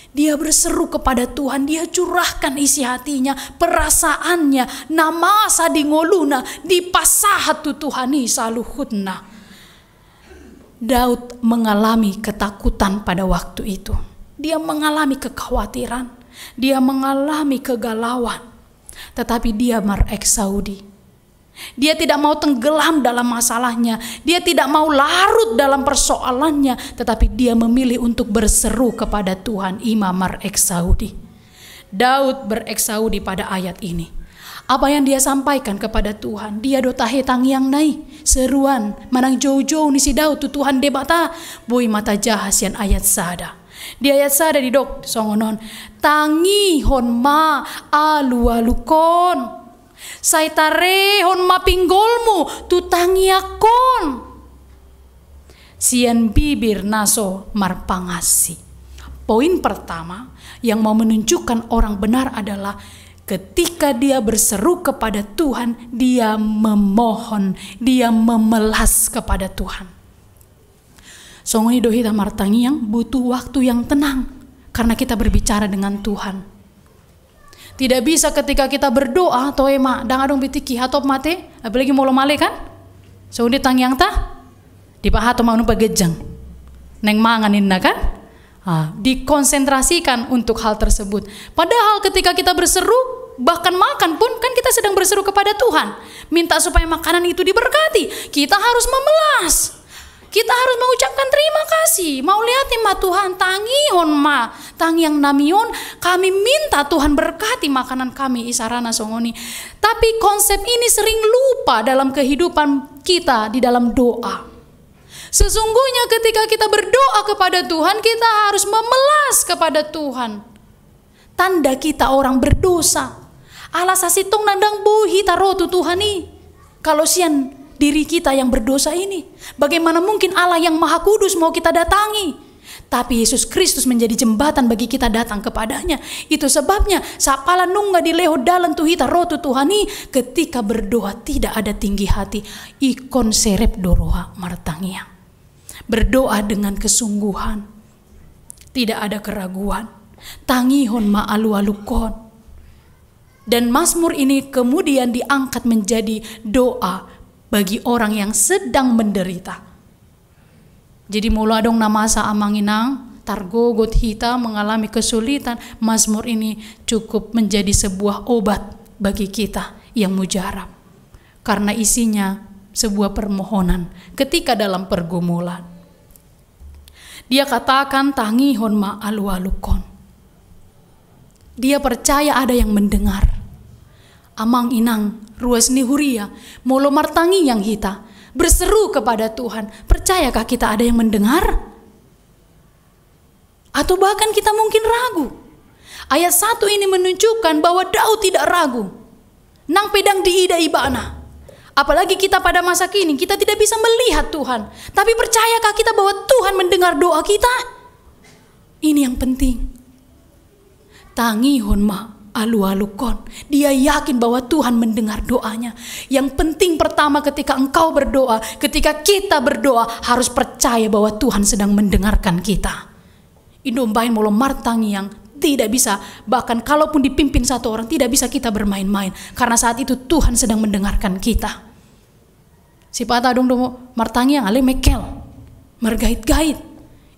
Dia berseru kepada Tuhan, dia curahkan isi hatinya, perasaannya, na masa di ngoluna, dipasahat tu Tuhan i saluhutna. Daud mengalami ketakutan pada waktu itu. Dia mengalami kekhawatiran, dia mengalami kegalauan. Tetapi dia mareksaudi. Dia tidak mau tenggelam dalam masalahnya. Dia tidak mau larut dalam persoalannya, tetapi dia memilih untuk berseru kepada Tuhan, ima mareksaudi. Daud bereksaudi pada ayat ini. Apa yang dia sampaikan kepada Tuhan, dia do tahe tangiangna i, seruan manang joujou ni si Daud tu Tuhan Debata. Boi ma tajaha sian ayat sada. Di ayat sada didok songon on, tangihon ma alualukon. Sai tarehon ma pinggolmu tu tangiangkon sian bibir na so marpangansi. Poin pertama yang mau menunjukkan orang benar adalah ketika dia berseru kepada Tuhan, dia memohon, dia memelas kepada Tuhan. Songon i do hita martangiang butuh waktu yang tenang, karena kita berbicara dengan Tuhan. Tidak bisa ketika kita berdoa, toe ma, ndang adong be tingki, hatop ma ate, apalagi molo male kan? Songon i tangiangta, dipahatop ma unang paganjang. Naeng mangan ninna kan? Ah, dikonsentrasikan untuk hal tersebut. Padahal ketika kita berseru, bahkan makan pun kan kita sedang berseru kepada Tuhan. Minta supaya makanan itu diberkati. Kita harus memelas. Kita harus mengucapkan terima kasih. Mauliate ma Tuhan, tangihon ma tangiangnami on, kami minta Tuhan berkati makanan kami, isarana songon i. Tapi konsep ini sering lupa dalam kehidupan kita di dalam doa. Sesungguhnya ketika kita berdoa kepada Tuhan, kita harus memelas kepada Tuhan. Tanda kita orang berdosa. Ala sasintongna ndang boi hita ro tu Tuhan i, kalau sian diri kita yang berdosa ini. Bagaimana mungkin Allah yang Maha Kudus mau kita datangi? Tapi Yesus Kristus menjadi jembatan bagi kita datang kepada-Nya. Itu sebabnya, sapala nunga dilehon dalan tu hita ro tu Tuhan i, ketika berdoa tidak ada tinggi hati, ingkon serep do roha martangiang. Berdoa dengan kesungguhan. Tidak ada keraguan. Tangihon ma alualukon. Dan Mazmur ini kemudian diangkat menjadi doa bagi orang yang sedang menderita. Jadi molo adong na masa, amang inang, targogot hita, mengalami kesulitan, Mazmur ini cukup menjadi sebuah obat bagi kita yang mujarab. Karena isinya sebuah permohonan ketika dalam pergumulan. Dia katakan, "Tangihon ma alualungkon." Dia percaya ada yang mendengar. Amang inang, ruas ni huria, molo martangiang hita, berseru kepada Tuhan, percayakah kita ada yang mendengar? Atau bahkan kita mungkin ragu? Ayat satu ini menunjukkan bahwa Daud tidak ragu. Nang pe ndang diida ibana. Apalagi kita pada masa kini, kita tidak bisa melihat Tuhan. Tapi percayakah kita bahwa Tuhan mendengar doa kita? Ini yang penting. Tangihon ma alualungkon. Dia yakin bahwa Tuhan mendengar doanya. Yang penting pertama, ketika engkau berdoa, ketika kita berdoa, harus percaya bahwa Tuhan sedang mendengarkan kita. Ido umbahen molo martangiang tidak bisa, bahkan kalaupun dipimpin satu orang, tidak bisa kita bermain-main. Karena saat itu Tuhan sedang mendengarkan kita. Sipata adong do martangiang alai mengkel, margait-gait.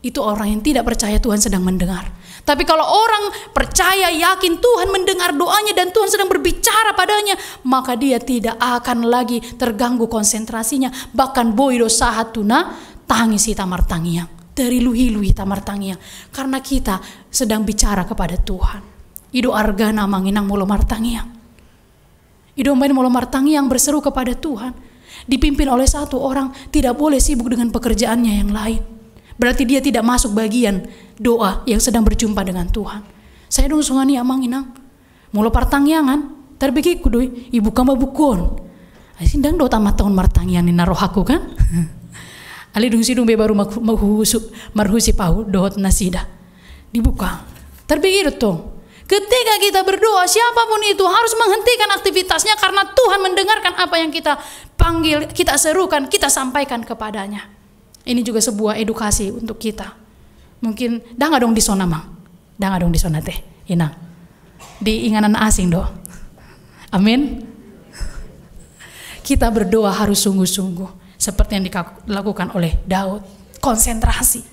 Itu orang yang tidak percaya Tuhan sedang mendengar. Tapi kalau orang percaya, yakin Tuhan mendengar doanya dan Tuhan sedang berbicara padanya, maka dia tidak akan lagi terganggu konsentrasinya. Bahkan boi do sahat tu na tangis hita martangiang, terilu-ilu hita martangiang, karena kita sedang bicara kepada Tuhan. Ido argana, amang inang, molo martangiang. Ido umbahen molo martangiang, berseru kepada Tuhan, dipimpin oleh satu orang, tidak boleh sibuk dengan pekerjaannya yang lain. Berarti dia tidak masuk bagian doa yang sedang berjumpa dengan Tuhan. Sai adong songon i, amang inang. Molo partangiangan, tarbege ingkon do i, dibuka ma buku on. Ai ndang do tamat on martangiang ninna rohangku, kan? Alai dung sidung be baru ma-, marhusu-, marhusip ahu dohot nasida. Dibuka. Tarbege do tong. Ketika kita berdoa, siapapun itu harus menghentikan aktivitasnya karena Tuhan mendengarkan apa yang kita panggil, kita serukan, kita sampaikan kepada-Nya. Ini juga sebuah edukasi untuk kita. Mungkin ndang adong di son, amang. Ndang adong di son ate, inang. Di inganan asing do. Amin. Kita berdoa harus sungguh-sungguh, seperti yang dilakukan oleh Daud. Konsentrasi.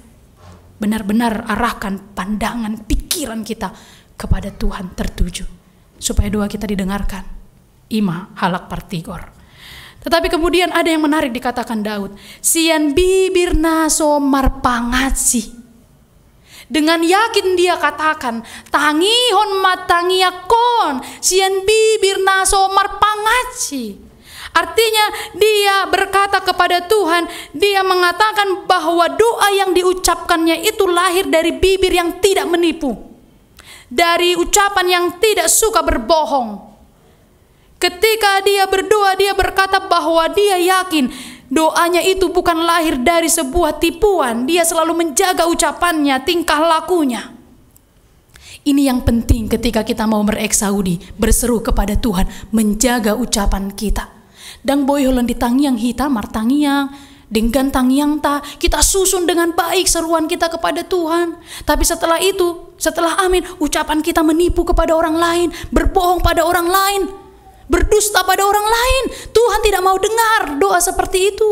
Benar-benar arahkan pandangan, pikiran kita kepada Tuhan tertuju, supaya doa kita didengarkan. I ma halak partigor. Tetapi kemudian ada yang menarik dikatakan Daud, "Sian bibir na so marpangansi." Dengan yakin dia katakan, "Tangihon ma tangiangkon, sian bibir na so marpangansi." Artinya, dia berkata kepada Tuhan, dia mengatakan bahwa doa yang diucapkannya itu lahir dari bibir yang tidak menipu, dari ucapan yang tidak suka berbohong. Ketika dia berdoa, dia berkata bahwa dia yakin doanya itu bukan lahir dari sebuah tipuan. Dia selalu menjaga ucapannya, tingkah lakunya. Ini yang penting ketika kita mau bereksaudi, berseru kepada Tuhan, menjaga ucapan kita. Ndang boi holan di tangiang hita martangiang, denggan tangiangta, kita susun dengan baik seruan kita kepada Tuhan. Tapi setelah itu, setelah amin, ucapan kita menipu kepada orang lain, berbohong pada orang lain, berdusta pada orang lain. Tuhan tidak mau dengar doa seperti itu.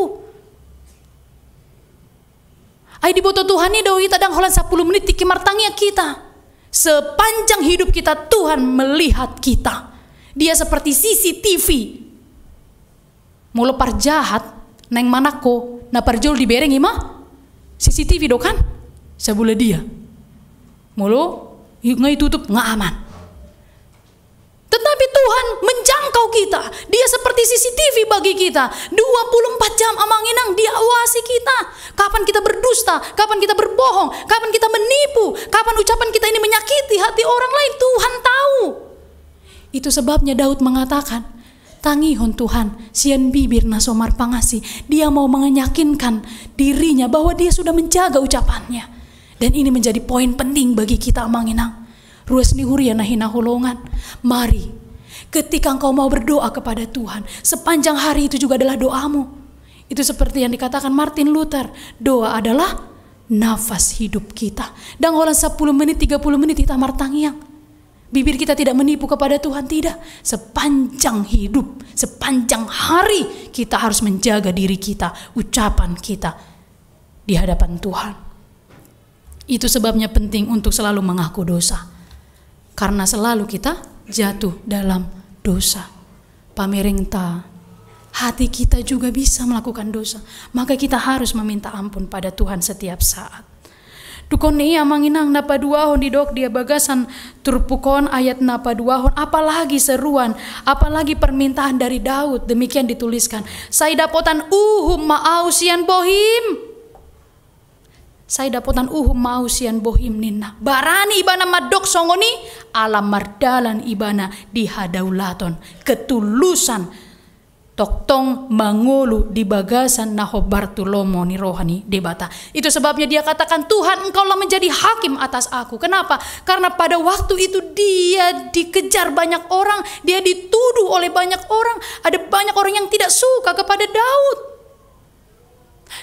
Ai diboto Tuhan i do hita ndang holan sampulu menit tingki martangiang hita. Sepanjang hidup kita, Tuhan melihat kita. Dia seperti C C T V. Molo parjahat naeng manangko, na parjolo dibereng i ma C C T V do kan? Sabula dia. Molo i nga itutup, nga aman. Tetapi Tuhan menjangkau kita. Dia seperti C C T V bagi kita. Dua puluh empat jam, amang inang, Dia awasi kita. Kapan kita berdusta, kapan kita berbohong, kapan kita menipu, kapan ucapan kita ini menyakiti hati orang lain, Tuhan tahu. Itu sebabnya Daud mengatakan, "Tangihon Tuhan, sian bibir na so marpangansi." Dia mau meyakinkan dirinya bahwa dia sudah menjaga ucapannya. Dan ini menjadi poin penting bagi kita, amang inang. Ruas ni huria na hinaholongan. Mari, ketika engkau mau berdoa kepada Tuhan, sepanjang hari itu juga adalah doamu. Itu seperti yang dikatakan Martin Luther, "Doa adalah nafas hidup kita." Ndang holan sampulu menit, tiga puluh menit hita martangiang. Bibir kita tidak menipu kepada Tuhan, tidak. Sepanjang hidup, sepanjang hari, kita harus menjaga diri kita, ucapan kita di hadapan Tuhan. Itu sebabnya penting untuk selalu mengaku dosa. Karena selalu kita jatuh dalam dosa. Pamerengta, hati kita juga bisa melakukan dosa. Maka kita harus meminta ampun pada Tuhan setiap saat. Dungkon i, amang inang, na paduahon didok di bagasan turpuk on, ayat na paduahon, apalagi seruan, apalagi permintaan dari Daud, demikian dituliskan. Sai dapotan uhum ma ahu sian bohim. Sai dapotan uhum ma ahu sian bohim, ninna. Barani ibana mandok songon i, ala mardalan ibana di hadaulaton, ketulusan, tongtong mangolu di bagasan na hombar tu lomo ni roha ni Debata. Itu sebabnya dia katakan, "Tuhan, Engkaulah menjadi hakim atas aku." Kenapa? Karena pada waktu itu dia dikejar banyak orang, dia dituduh oleh banyak orang, ada banyak orang yang tidak suka kepada Daud.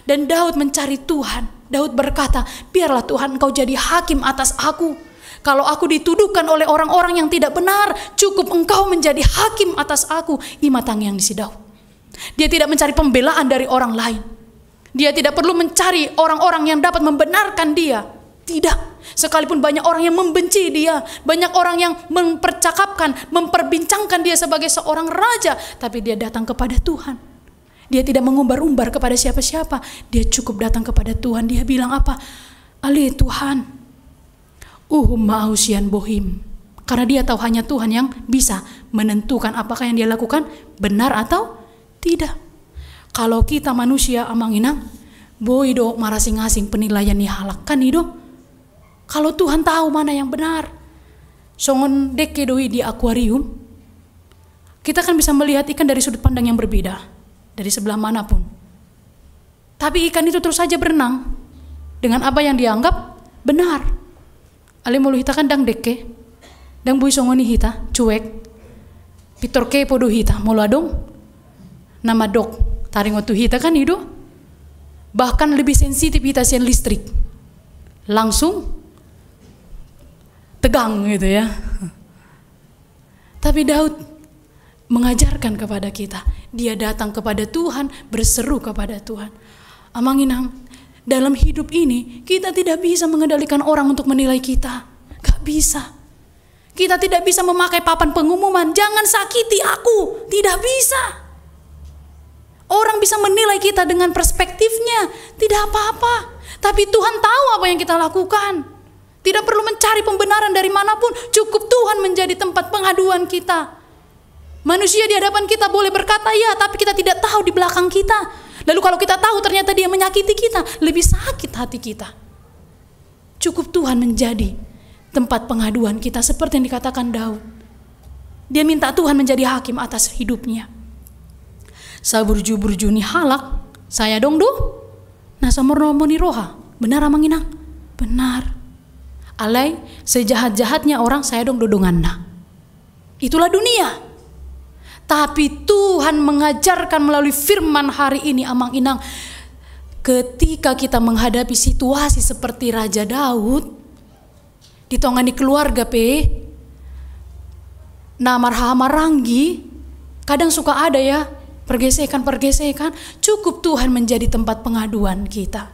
Dan Daud mencari Tuhan. Daud berkata, "Biarlah Tuhan Engkau jadi hakim atas aku. Kalau aku dituduhkan oleh orang-orang yang tidak benar, cukup Engkau menjadi hakim atas aku." I ma tangiang ni si Daud. Dia tidak mencari pembelaan dari orang lain. Dia tidak perlu mencari orang-orang yang dapat membenarkan dia. Tidak. Sekalipun banyak orang yang membenci dia, banyak orang yang mempercakapkan, memperbincangkan dia sebagai seorang raja, tapi dia datang kepada Tuhan. Dia tidak mengumbar-umbar kepada siapa-siapa. Dia cukup datang kepada Tuhan. Dia bilang apa? "Ale Tuhan, uhum ma ahu sian bohim." Karena dia tahu hanya Tuhan yang bisa menentukan apakah yang dia lakukan benar atau tidak. Kalau kita manusia, amang inang, boi do marasing-asing penilaian ni halak, kan i do. Kalau Tuhan tahu mana yang benar. Songon dengke do i di akuarium. Kita kan bisa melihat ikan dari sudut pandang yang berbeda, dari sebelah manapun. Tapi ikan itu terus saja berenang dengan apa yang dianggap benar. Ale molo hita kan ndang dengke, ndang boi songon i hita, cuek. Pintor kepo do hita, molo adong na mandok taringot tu hita, kan i do. Bahkan lebih sensitif hita sian listrik. Langsung tegang gitu ya. Tapi Daud mengajarkan kepada kita, dia datang kepada Tuhan, berseru kepada Tuhan. Amang inang, dalam hidup ini, kita tidak bisa mengendalikan orang untuk menilai kita. Gak bisa. Kita tidak bisa memakai papan pengumuman, "Jangan sakiti aku." Tidak bisa. Orang bisa menilai kita dengan perspektifnya, tidak apa-apa. Tapi Tuhan tahu apa yang kita lakukan. Tidak perlu mencari pembenaran dari manapun, cukup Tuhan menjadi tempat pengaduan kita. Manusia di hadapan kita boleh berkata ya, tapi kita tidak tahu di belakang kita. Lalu kalau kita tahu ternyata dia menyakiti kita, lebih sakit hati kita. Cukup Tuhan menjadi tempat pengaduan kita, seperti yang dikatakan Daud. Dia minta Tuhan menjadi hakim atas hidupnya. Saburju-burju ni halak, sai adong do na sumurmurmur ni roha. Benar, amang inang? Benar. Alai, sejahat-jahatnya orang, sai adong do donganna. Itulah dunia. Tapi Tuhan mengajarkan melalui firman hari ini, amang inang, ketika kita menghadapi situasi seperti Raja Daud, di tonga ni keluarga pe, na marhahamaranggi, kadang suka ada ya, pergesekan-pergesekan, cukup Tuhan menjadi tempat pengaduan kita.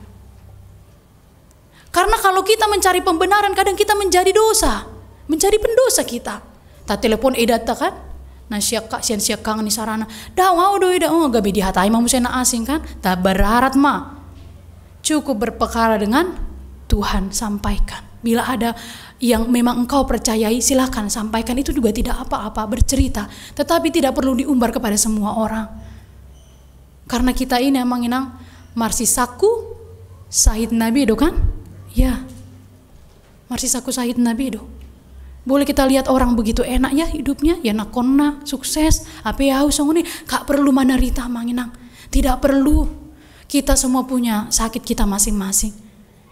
Karena kalau kita mencari pembenaran, kadang kita menjadi dosa, menjadi pendosa kita. Tatelepon edanta kan, na siakka-, sian siakkangan ni sarana. "Daong, ahu do eda." Oh, gabe dihatai ma muse na asing kan. Tabararat ma. Cukup berpekara dengan Tuhan, sampaikan. Bila ada yang memang engkau percayai, silakan sampaikan. Itu juga tidak apa-apa, bercerita. Tetapi tidak perlu diumbar kepada semua orang. Karena kita ini, amang inang, marsisangku sahit na be do kan? Ya. Marsisangku sahit na be do. Boleh kita lihat orang begitu enak ya hidupnya, ya, nangkonna sukses, ape ahu songon i, gak perlu menderita, amang inang. Tidak perlu. Kita semua punya sakit kita masing-masing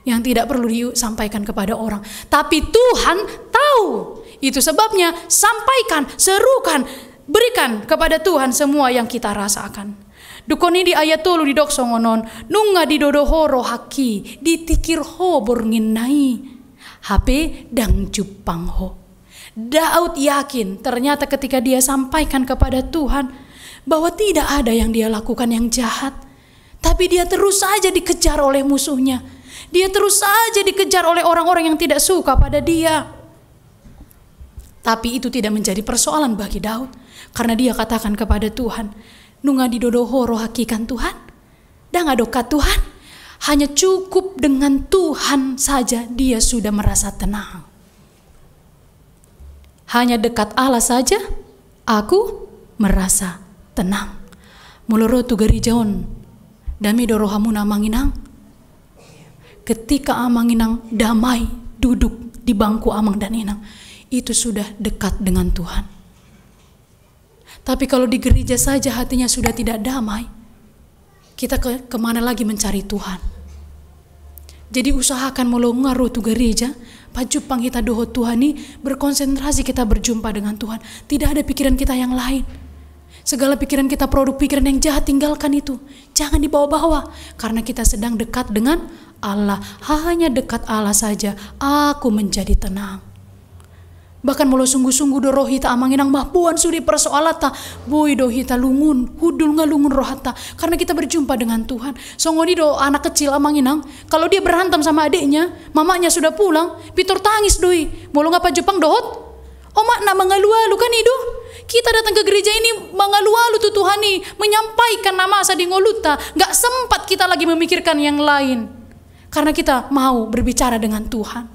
yang tidak perlu disampaikan kepada orang. Tapi Tuhan tahu. Itu sebabnya sampaikan, serukan, berikan kepada Tuhan semua yang kita rasakan. Dungkon i di ayat tolu didok songon on, nunga didodo ho rohangki, ditikir ho borngin na i, hape ndang jumpang ho. Daud yakin, ternyata ketika dia sampaikan kepada Tuhan bahwa tidak ada yang dia lakukan yang jahat, tapi dia terus saja dikejar oleh musuhnya. Dia terus saja dikejar oleh orang-orang yang tidak suka pada dia. Tapi itu tidak menjadi persoalan bagi Daud, karena dia katakan kepada Tuhan, "Nunga didodo ho rohangki kan Tuhan? Ndang adong kan Tuhan?" Hanya cukup dengan Tuhan saja dia sudah merasa tenang. "Hanya dekat Allah saja aku merasa tenang." Molo ro tu gereja on, dame do rohamuna, Amang Inang? Ketika Amang Inang damai duduk di bangku Amang dan Inang, itu sudah dekat dengan Tuhan. Tapi kalau di gereja saja hatinya sudah tidak damai, kita ke, kemana lagi mencari Tuhan? Jadi usahakan molo nunga ro tu gereja, pajumpang hita dohot Tuhan i, berkonsentrasi kita berjumpa dengan Tuhan. Tidak ada pikiran kita yang lain. Segala pikiran kita, produk pikiran yang jahat, tinggalkan itu. Jangan dibawa-bawa, karena kita sedang dekat dengan Allah. Hanya dekat Allah saja aku menjadi tenang. Bahkan molo sungguh-sungguh do roh hita, Amang Inang, mamboan sude persoalanta, boi do hita lungun, hundul nunga lungun rohanta, karena kita berjumpa dengan Tuhan. Songon i do anak kecil, Amang Inang, kalau dia berantem sama adiknya, mamanya sudah pulang, pintor tangis do i. Molo nunga pajumpang dohot omakna, mangalu-alu, kan i do. Kita datang ke gereja ini mangalu-alu tu Tuhan i, menyampaikan na masa di ngolunta, nggak sempat kita lagi memikirkan yang lain. Karena kita mau berbicara dengan Tuhan.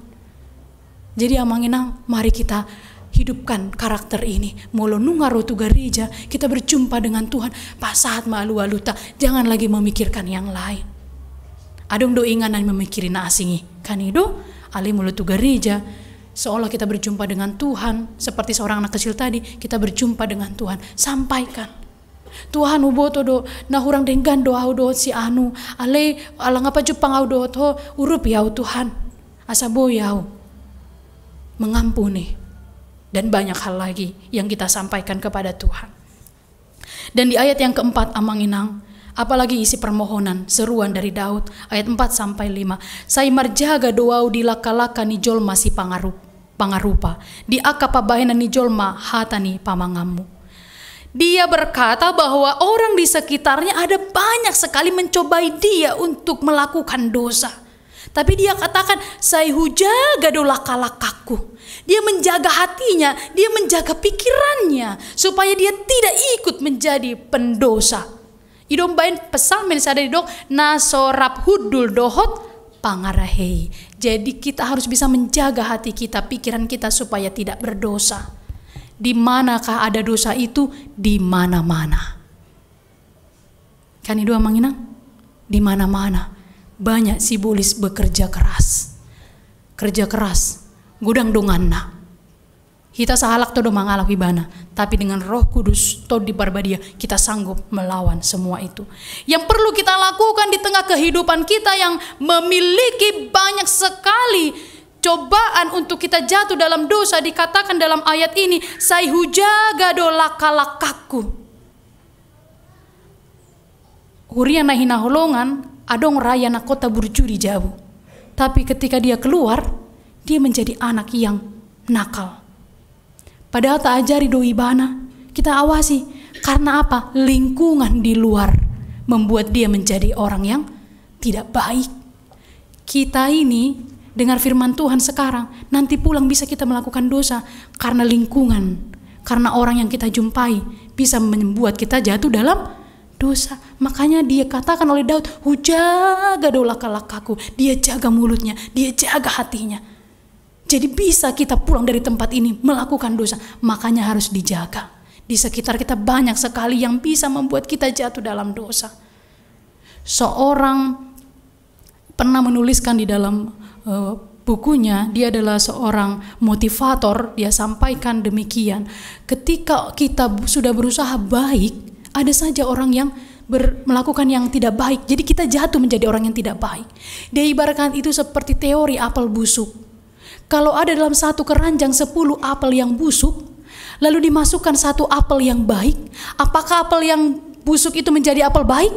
Jadi, Amang Inang, mari kita hidupkan karakter ini. Molo nunga ro tu gereja, kita berjumpa dengan Tuhan, pasahat ma alu-alunta, jangan lagi memikirkan yang lain. Adong do inganan memikiri na asing i, kan i do? Alai molo tu gereja, seolah kita berjumpa dengan Tuhan, seperti seorang anak kecil tadi, kita berjumpa dengan Tuhan. Sampaikan. "Tuhan, huboto do, na hurang denggan do ahu dohot si anu, alai ala nunga pajumpang ahu dohot ho, urupi ahu, Tuhan. Asa boi ahu mengampuni." Dan banyak hal lagi yang kita sampaikan kepada Tuhan. Dan di ayat yang keempat, Amang Inang, apalagi isi permohonan, seruan dari Daud, ayat empat sampai lima. "Sai marjaga do ahu di langka-langka ni jolma sipangarup-, pangarupa, di angka pambahenan ni jolma hata ni pamanganmu." Dia berkata bahwa orang di sekitarnya ada banyak sekali mencobai dia untuk melakukan dosa. Tapi dia katakan, "Sai hujaga do langka-langkangku." Dia menjaga hatinya, dia menjaga pikirannya, supaya dia tidak ikut menjadi pendosa. I do umbahen Psalmen sada didok, "Na so rap hundul dohot pangarahei." Jadi kita harus bisa menjaga hati kita, pikiran kita supaya tidak berdosa. Di manakah ada dosa itu? Di mana-mana. Kan i do, Amang Inang? Di mana-mana. Banyak sibolis bekerja keras. Kerja keras. Godang donganna. Hita sahalak do mangalap ibana, tapi dengan Roh Kudus, Tondi Parbadia, kita sanggup melawan semua itu. Yang perlu kita lakukan di tengah kehidupan kita yang memiliki banyak sekali cobaan untuk kita jatuh dalam dosa, dikatakan dalam ayat ini, "Sai hujaga do langka-langkangku." Huria na hinaholongan, adong ra ianakhonta burju di jabu. Tapi ketika dia keluar, dia menjadi anak yang nakal. Padahal taajari do ibana, kita awasi. Karena apa? Lingkungan di luar membuat dia menjadi orang yang tidak baik. Kita ini dengar firman Tuhan sekarang, nanti pulang bisa kita melakukan dosa karena lingkungan, karena orang yang kita jumpai bisa membuat kita jatuh dalam dosa. Makanya dikatakan oleh Daud, "Hujaga do langka-langkangku." Dia jaga mulutnya, dia jaga hatinya. Jadi bisa kita pulang dari tempat ini melakukan dosa. Makanya harus dijaga. Di sekitar kita banyak sekali yang bisa membuat kita jatuh dalam dosa. Seorang pernah menuliskan di dalam, eh, bukunya, dia adalah seorang motivator, dia sampaikan demikian. Ketika kita bu-, sudah berusaha baik, ada saja orang yang ber-, melakukan yang tidak baik. Jadi kita jatuh menjadi orang yang tidak baik. Dia ibaratkan itu seperti teori apel busuk. Kalau ada dalam satu keranjang sepuluh apel yang busuk, lalu dimasukkan satu apel yang baik, apakah apel yang busuk itu menjadi apel baik?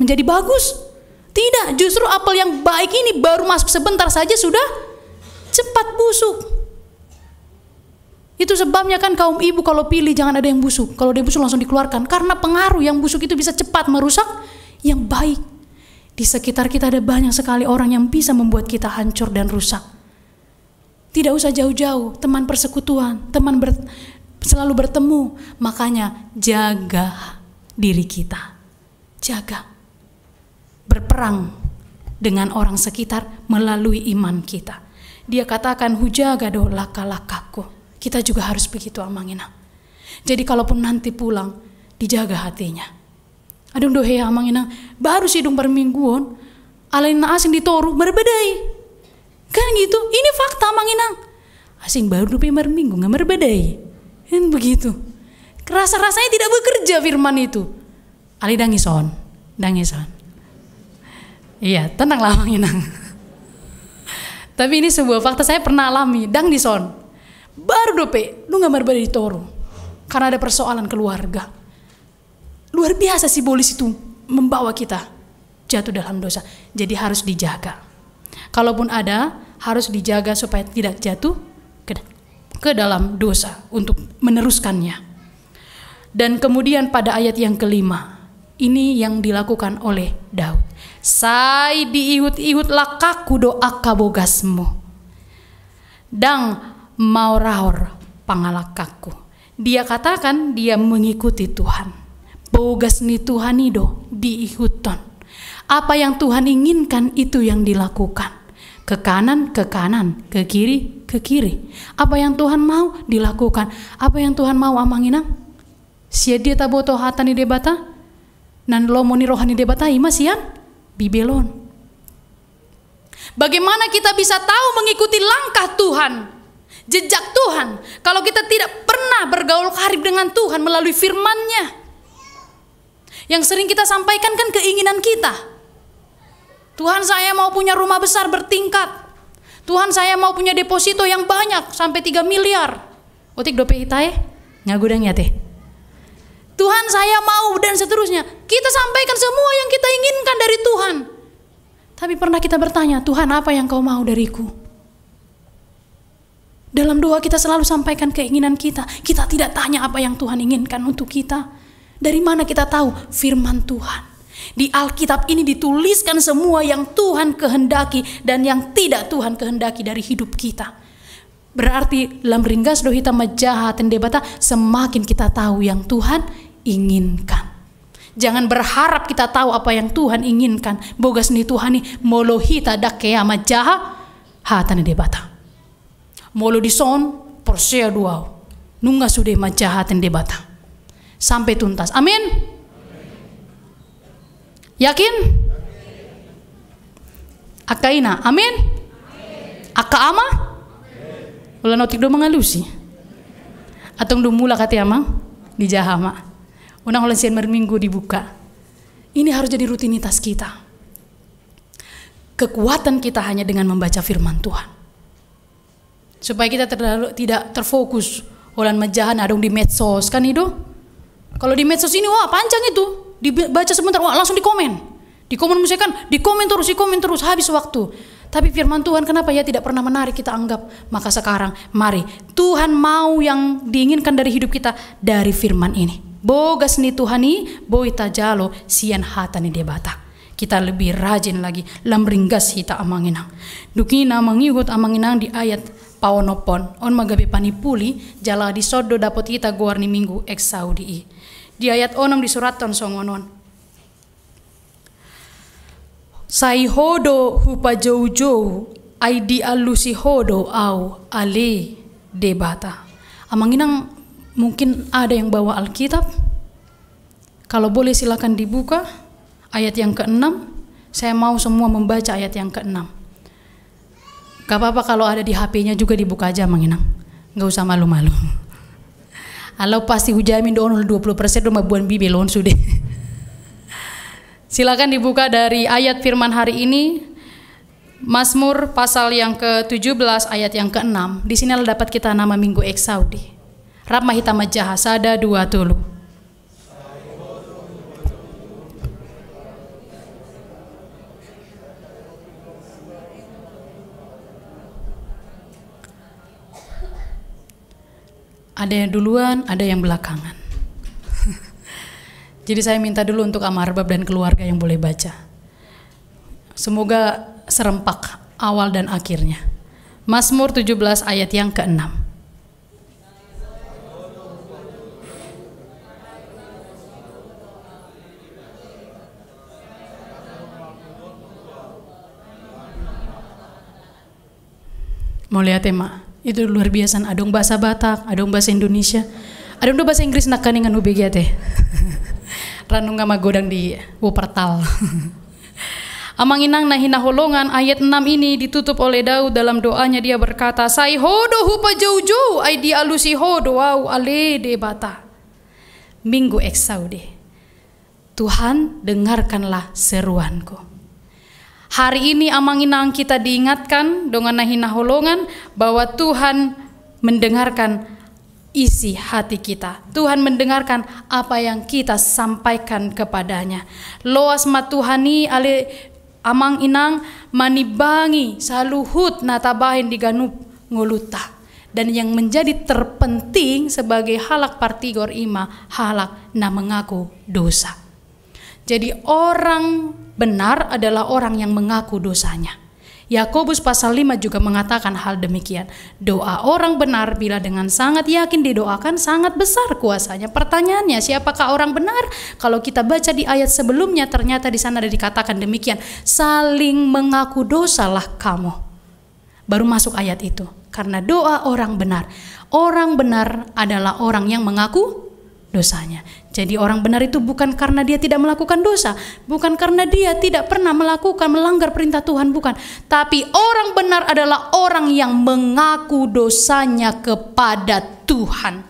Menjadi bagus? Tidak, justru apel yang baik ini baru masuk sebentar saja sudah cepat busuk. Itu sebabnya kan kaum ibu kalau pilih jangan ada yang busuk. Kalau ada yang busuk langsung dikeluarkan. Karena pengaruh yang busuk itu bisa cepat merusak yang baik. Di sekitar kita ada banyak sekali orang yang bisa membuat kita hancur dan rusak. Tidak usah jauh-jauh, teman persekutuan, teman ber-, selalu bertemu. Makanya jaga diri kita. Jaga. Berperang dengan orang sekitar melalui iman kita. Dia katakan, "Hujaga do langkah-langkahku." Kita juga harus begitu, Amang Inang. Jadi kalaupun nanti pulang, dijaga hatinya. Adong do hea, Amang Inang, baru sidung parmingguon, alai na asing di toru marbadai. Kan gitu, ini fakta, Amang Inang. Asing baru dope marminggu, nggak marbadai. Kan begitu. Rasa-rasanya tidak bekerja firman itu. Alai dang dison, dang dison. Iya, tenanglah, Amang Inang. Tapi ini sebuah fakta, saya pernah alami, dang dison. Baru dope, nunga marbadai di toru. Karena ada persoalan keluarga. Luar biasa sibolis itu membawa kita jatuh dalam dosa. Jadi harus dijaga. Kalaupun ada, harus dijaga supaya tidak jatuh ke, ke dalam dosa untuk meneruskannya. Dan kemudian pada ayat yang kelima, ini yang dilakukan oleh Daud. "Sai diihut-ihut langkahku do angka bogasmu. Dang maor-aor pangalangkahku." Dia katakan dia mengikuti Tuhan. Bogas ni Tuhan i do diihuthon. Apa yang Tuhan inginkan itu yang dilakukan. Ke kanan, ke kanan, ke kiri, ke kiri. Apa yang Tuhan mau dilakukan. Apa yang Tuhan mau, Amang Inang? Sian dia taboto hata ni Debata? Na lomo ni roha ni Debata i ma sian Bibel on. Bagaimana kita bisa tahu mengikuti langkah Tuhan, jejak Tuhan, kalau kita tidak pernah bergaul karib dengan Tuhan melalui firman-Nya? Yang sering kita sampaikan kan keinginan kita. "Tuhan, saya mau punya rumah besar bertingkat. Tuhan, saya mau punya deposito yang banyak sampai tiga miliar." Otik dope hita e, nga godang i ate. "Tuhan, saya mau," dan seterusnya. Kita sampaikan semua yang kita inginkan dari Tuhan. Tapi pernah kita bertanya, "Tuhan, apa yang Kau mau dariku?" Dalam doa kita selalu sampaikan keinginan kita. Kita tidak tanya apa yang Tuhan inginkan untuk kita. Dari mana kita tahu? Firman Tuhan. Di Alkitab ini dituliskan semua yang Tuhan kehendaki dan yang tidak Tuhan kehendaki dari hidup kita. Berarti lam ringgas do hita manjaha hata ni Debata, semakin kita tahu yang Tuhan inginkan. Jangan berharap kita tahu apa yang Tuhan inginkan. Bogas ni Tuhan i molo hita dang hea manjaha hata ni Debata. Molo dison, porsea do au, nunga sude manjaha hata ni Debata sampe tuntas. Amin. Yakin? Angka ina, amin. Angka ama? Holan otik do mangalusi. Antong dung mulak ate, Amang, dijaha ma. Unang holan sian marminggu dibuka. Ini harus jadi rutinitas kita. Kekuatan kita hanya dengan membaca firman Tuhan. Supaya kita terlalu tidak terfokus. Holan manjaha na adong di medsos, kan i do? Kalau di medsos ini, wah, panjang itu. Dibaca sebentar, wah, langsung dikomen. Dikomen muse kan, dikomen terus, dikomen terus, habis waktu. Tapi firman Tuhan, kenapa Ia tidak pernah menarik kita anggap? Maka sekarang, mari, Tuhan mau yang diinginkan dari hidup kita dari firman ini. Bogas ni Tuhan i boi tajalo sian hata ni Debata. Kita lebih rajin lagi, lam ringgas hita, Amang Inang. Dung i na mangihut, Amang Inang, di ayat paonomhon, on ma gabe panipuli, jala dison do dapot hita goar ni Minggu Exaudi i. Di ayat onom disurathon songon on: "Sai Ho do hupajoujou, ai dialusi Ho do au, ale Debata." Amang Inang, mungkin ada yang bawa Alkitab? Kalau boleh, silakan dibuka ayat yang keenam. Saya mau semua membaca ayat yang keenam. Gak apa-apa kalau ada di H P-nya juga dibuka aja, Amang Inang. Gak usah malu-malu. Alai pasti hujamin do on dua puluh persen do mamboan Bibel on sude. Silakan dibuka dari ayat firman hari ini, Mazmur pasal yang ketujuh belas ayat yang keenam. Di sini dapat kita nama Minggu Exaudi. Rap ma hita manjaha, sada, dua, tolu. Ada yang duluan, ada yang belakangan. Jadi saya minta dulu untuk Ama Arbab dan keluarga yang boleh baca. Semoga serempak awal dan akhirnya. Mazmur tujuh belas ayat yang keenam. Mauliate ma. Itu luar biasa, adong bahasa Batak, adong bahasa Indonesia, adong do bahasa Inggris nangkaningan, hubege ate. Ra nunga magodang di Wuppertal. Amang inang na hinaholongan, ayat enam ini ditutup oleh Daud dalam doanya, dia berkata, "Sai Ho do hupajoujou, ai dialusi Ho do ahu, ale Debata." Minggu Exaudi. Tuhan, dengarkanlah seruanku. Hari ini, amang inang, kita diingatkan, dongan na hinaholongan, bahwa Tuhan mendengarkan isi hati kita. Tuhan mendengarkan apa yang kita sampaikan kepada-Nya. Loas ma Tuhan i, ale amang inang, manimbangi saluhut na tabahen di ganup ngolunta. Dan yang menjadi terpenting sebagai halak partigor i ma halak na mengaku dosa. Jadi, orang benar adalah orang yang mengaku dosanya. Yakobus pasal lima juga mengatakan hal demikian. Doa orang benar bila dengan sangat yakin didoakan, sangat besar kuasanya. Pertanyaannya, siapakah orang benar? Kalau kita baca di ayat sebelumnya, ternyata di sana ada dikatakan demikian, "Saling mengaku dosalah kamu." Baru masuk ayat itu. Karena doa orang benar. Orang benar adalah orang yang mengaku dosanya. Jadi, orang benar itu bukan karena dia tidak melakukan dosa, bukan karena dia tidak pernah melakukan, melanggar perintah Tuhan, bukan. Tapi orang benar adalah orang yang mengaku dosanya kepada Tuhan.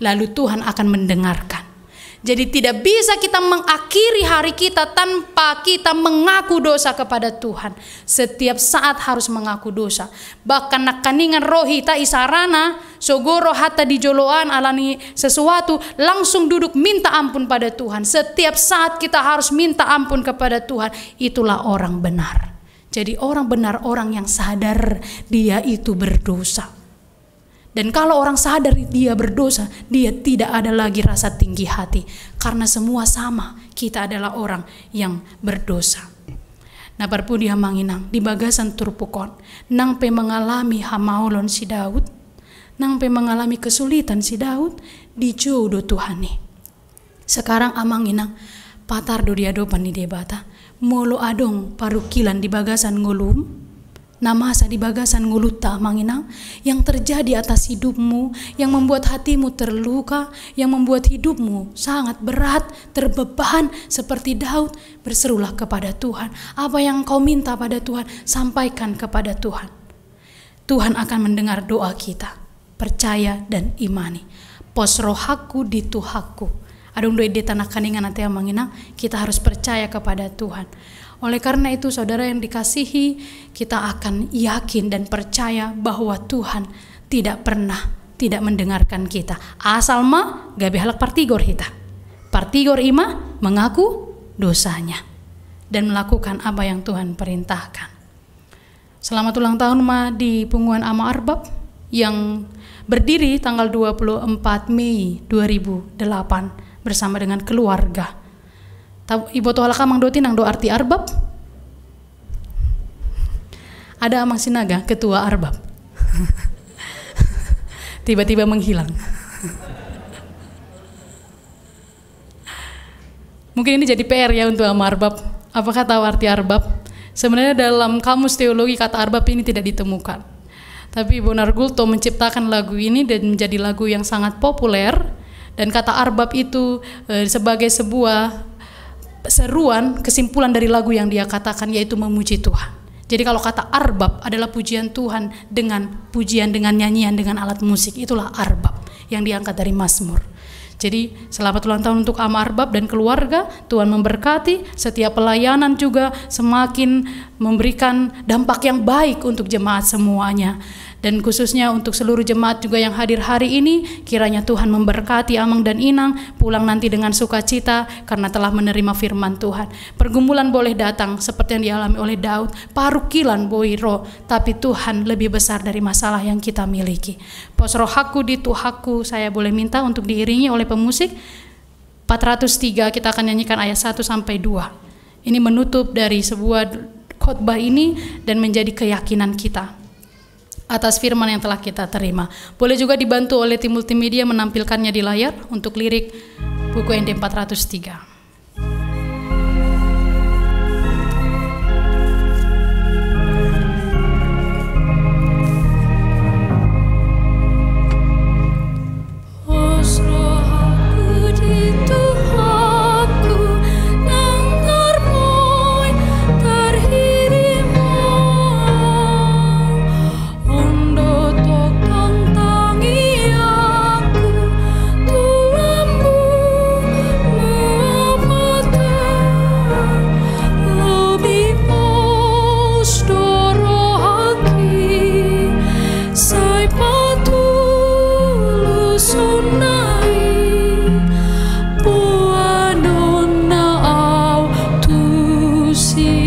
Lalu Tuhan akan mendengarkan. Jadi, tidak bisa kita mengakhiri hari kita tanpa kita mengaku dosa kepada Tuhan. Setiap saat harus mengaku dosa. Bahkan nangkaningan ro hita, isarana, sogo ro hata di joloan alani sesuatu, langsung duduk minta ampun pada Tuhan. Setiap saat kita harus minta ampun kepada Tuhan. Itulah orang benar. Jadi, orang benar orang yang sadar dia itu berdosa. Dan kalau orang sadar dia berdosa, dia tidak ada lagi rasa tinggi hati. Karena semua sama, kita adalah orang yang berdosa. Na parpudi, amang inang, di bagasan turpuk on, nang pe mengalami hamaolon si Daud, nang pe mengalami kesulitan si Daud, dijou do Tuhan i. Sekarang, amang inang, patar do di adopan ni Debata. Molo adong parungkilon di bagasan ngolum, na masa di bagasan ngolunta, amang inang, yang terjadi atas hidupmu, yang membuat hatimu terluka, yang membuat hidupmu sangat berat, terbeban seperti Daud, berserulah kepada Tuhan. Apa yang kau minta pada Tuhan, sampaikan kepada Tuhan. Tuhan akan mendengar doa kita. Percaya dan imani. Pos rohangku di Tuhanku. Adong do ende tanakaningan ate, amang inang, kita harus percaya kepada Tuhan. Oleh karena itu, saudara yang dikasihi, kita akan yakin dan percaya bahwa Tuhan tidak pernah tidak mendengarkan kita. Asal ma gabe halak partigor hita. Partigor i ma mengaku dosanya dan melakukan apa yang Tuhan perintahkan. Selamat ulang tahun ma di punguan Ama Arbab yang berdiri tanggal dua puluh empat Mei dua ribu delapan bersama dengan keluarga. Tau, iboto halak amang dohot inang do arti Arbab? Ada Amang Sinaga, ketua Arbab. Tiba-tiba menghilang. Mungkin ini jadi P R ya untuk Ama Arbab. Apakah tahu arti Arbab? Sebenarnya dalam kamus teologi kata Arbab ini tidak ditemukan. Tapi Bonar Gultom menciptakan lagu ini dan menjadi lagu yang sangat populer. Dan kata Arbab itu, eh, sebagai sebuah seruan, kesimpulan dari lagu yang dia katakan, yaitu memuji Tuhan. Jadi kalau kata Arbab adalah pujian Tuhan dengan pujian, dengan nyanyian, dengan alat musik, itulah Arbab yang diangkat dari Mazmur. Jadi, selamat ulang tahun untuk Ama Arbab dan keluarga. Tuhan memberkati, setiap pelayanan juga semakin memberikan dampak yang baik untuk jemaat semuanya. Dan khususnya untuk seluruh jemaat juga yang hadir hari ini, kiranya Tuhan memberkati Amang dan Inang, pulang nanti dengan sukacita karena telah menerima firman Tuhan. Pergumulan boleh datang seperti yang dialami oleh Daud, parukilan boi ro, tapi Tuhan lebih besar dari masalah yang kita miliki. Pos rohangku di Tuhanku, saya boleh minta untuk diiringi oleh pemusik. Empat ratus tiga, kita akan nyanyikan ayat satu sampai dua. Ini menutup dari sebuah khotbah ini dan menjadi keyakinan kita atas firman yang telah kita terima. Boleh juga dibantu oleh tim multimedia menampilkannya di layar untuk lirik buku Ende empat ratus tiga. Pos rohangku di Tuhanku, nang tarmoy tarhirimon. On do tongtong tangiangku tu lambungmu, Ama Tuhan, lobi pos do rohangki, sai patuluson nai boanonna au tusi.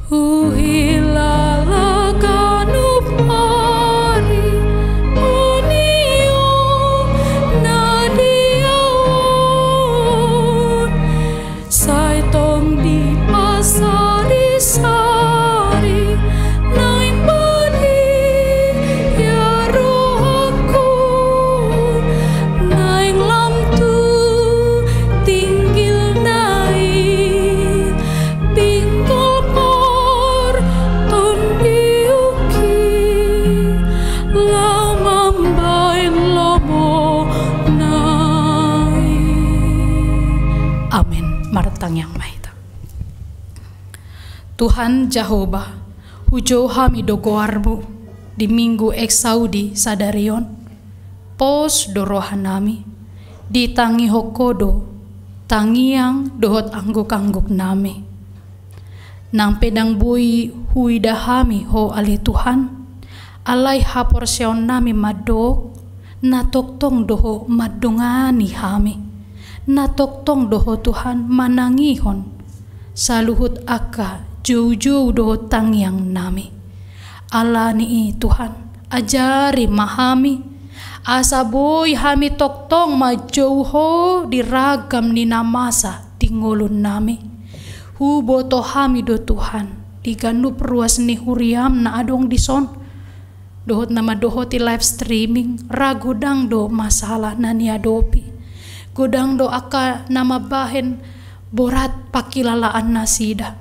Huhilala ganup ari, on i on na di ahu on, sai tong dipasari-sari naeng badia rohangku, naeng lam tu tinggil nai pinggol portondiukki, laho mambahen lomo nai. Amen. Martangiang ma hita. Tuhan Jahowa, hujou hami do goarmu di Minggu Exaudi sadari on. Pos do rohanami, ditangihon Ho do tangiang dohot angguk-angguknami. Nang pe ndang boi huida hami Ho ale Tuhan, alai haporseaonnami mandok, na tongtong do Ho mandongani hami. Na tongtong do Ho Tuhan manangihon saluhut angka joujou dohot tangiangnami. Alani i Tuhan, ajari ma hami, asa boi hami tongtong manjou Ho di ragam ni na masa di ngolunami. Huboto hami do Tuhan, di ganup ruas ni huriam na adong dison, dohot na mandohoti live streaming, ra godang do masalah na niadopi. Godang do angka na mambahen borat pangkilalaannasida.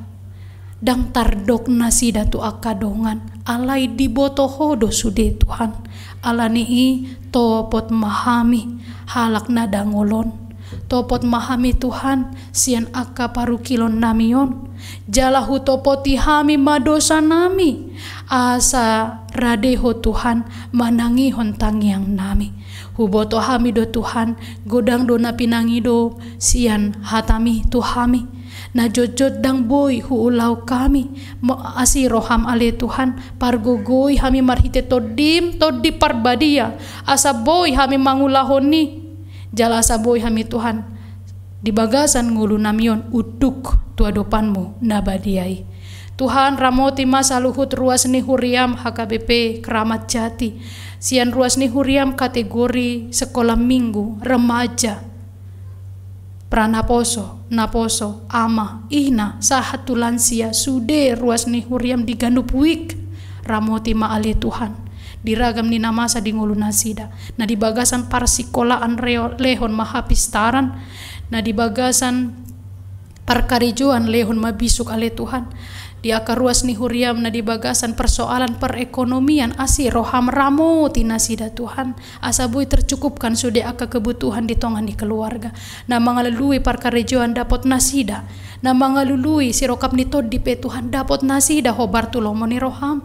Ndang tardok nasida tu angka dongan, alai diboto Ho do sude Tuhan. Alani i topot ma hami halak na dangol on. Topot ma hami Tuhan sian angka parukilonnami on. Jala hutopoti hami ma dosanami, asa rade Ho Tuhan manangihon tangiangnami. Huboto hami do Tuhan, godang do na pinangido sian hatami tu hami. Na jotjot ndang boi huulahon hami, ma-, asi roham ale Tuhan, pargogoi hami marhite Tondim, Tondi Parbadia, asa boi hami mangulahon i. Jala asa boi hami Tuhan, di bagasan ngolunami on unduk tu adopanmu na badia i. Tuhan, ramoti ma saluhut ruas ni huriam H K B P Keramat Jati, sian ruas ni huriam kategori sekolah minggu, remaja, pranaposo, naposo, ama, ina, sahat tu lansia, sude ruas ni huriam di ganup wijk. Ramoti ma ale Tuhan, di ragam ni na masa di ngolunasida, na di bagasan parsikolaan reo-, lehon ma hapistaran, na di bagasan parkarejoan lehon ma bisuk ale Tuhan. Di angka ruas ni huriam na di bagasan persoalan perekonomian, asi roham ramoti nasida Tuhan. Asa boi tercukupkan sude angka kebutuhan di tonga ni keluarga. Na mangalului parkarejoan dapot nasida. Na mangalului sirongkap ni tondi pe Tuhan dapot nasida hombar tu lomo ni roham.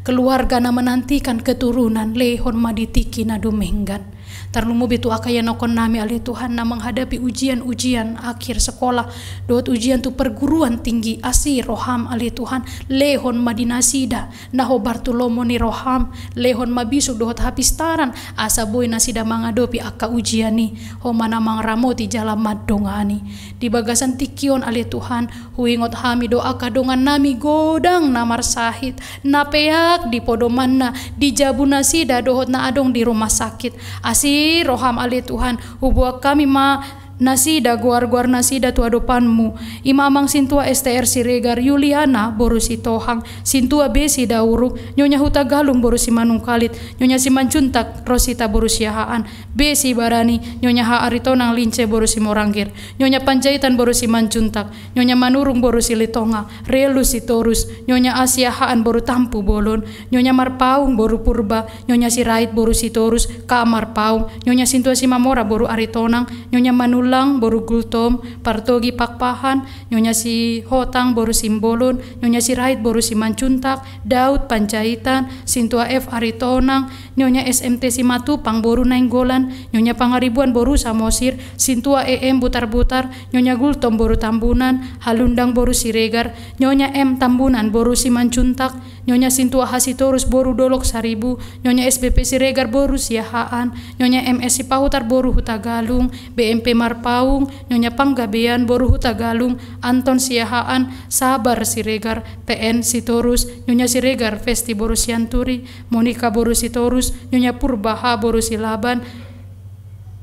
Keluarga na menantikan keturunan lehon ma di tingki na dumenggan. Tarlumobi tu angka ianakkon nami ale Tuhan na manghadapi ujian-ujian akhir sekolah dohot ujian tu perguruan tinggi, asi roham ale Tuhan, lehon ma di nasida na hombar tu lomo ni roham, lehon ma bisuk dohot hapistaran asa boi nasida mangadopi angka ujian i. Ho ma na mangaramoti jala mandongani. Di bagasan tingki on ale Tuhan, huingot hami do angka dongan nami godang na marsahit, na peak di podomanna, di jabu nasida dohot na adong di rumah sakit. Asi roham ale Tuhan, huboan hami ma nasida, goar-goar nasida tu adopanmu. I ma amang sintua S T R Siregar, Yuliana boru Sitohang, sintua B Sidauruk, Nyonya Hutagalung boru Simanungkalit, Nyonya Simanjuntak Rosita boru Siahaan, B Sibarani, Nyonya H Aritonang Lince boru Simorangkir, Nyonya Panjaitan boru Simanjuntak, Nyonya Manurung boru Silitonga, Relu Sitorus, Nyonya A Siahaan boru Tampubolon, Nyonya Marpaung boru Purba, Nyonya Sirait boru Sitorus, K Marpaung, Nyonya Sintua Simamora boru Aritonang, Nyonya Manulang boru Gultom, Partogi Pakpahan, Nyonya Sihotang boru Simbolon, Nyonya Sirait boru Simanjuntak, Daud Panjaitan, Sintua F Aritonang, Nyonya S M T Simatupang boru Nainggolan, Nyonya Pangaribuan boru Samosir, Sintua E M Butarbutar, Nyonya Gultom boru Tambunan, Halundang boru Siregar, Nyonya M Tambunan boru Simanjuntak, Nyonya Sintua H Sitorus boru Dolok Saribu, Nyonya S B P Siregar boru Siahaan, Nyonya M S Sipahutar boru Hutagalung, B M P Marpaung, Nyonya Panggabean boru Hutagalung, Anton Siahaan, Sabar Siregar, T N Sitorus, Nyonya Siregar Festi boru Sianturi, Monika boru Sitorus, Nyonya Purba H boru Silaban,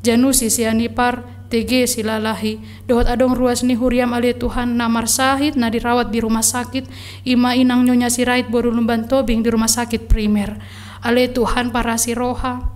Janusi Sianipar, T G Silalahi, dohot adong ruas ni huriam ale Tuhan na marsahit na dirawat di rumah sakit, i ma inang Nyonya Sirait boru Lumban Tobing di rumah sakit Primer. Ale Tuhan parasi roha,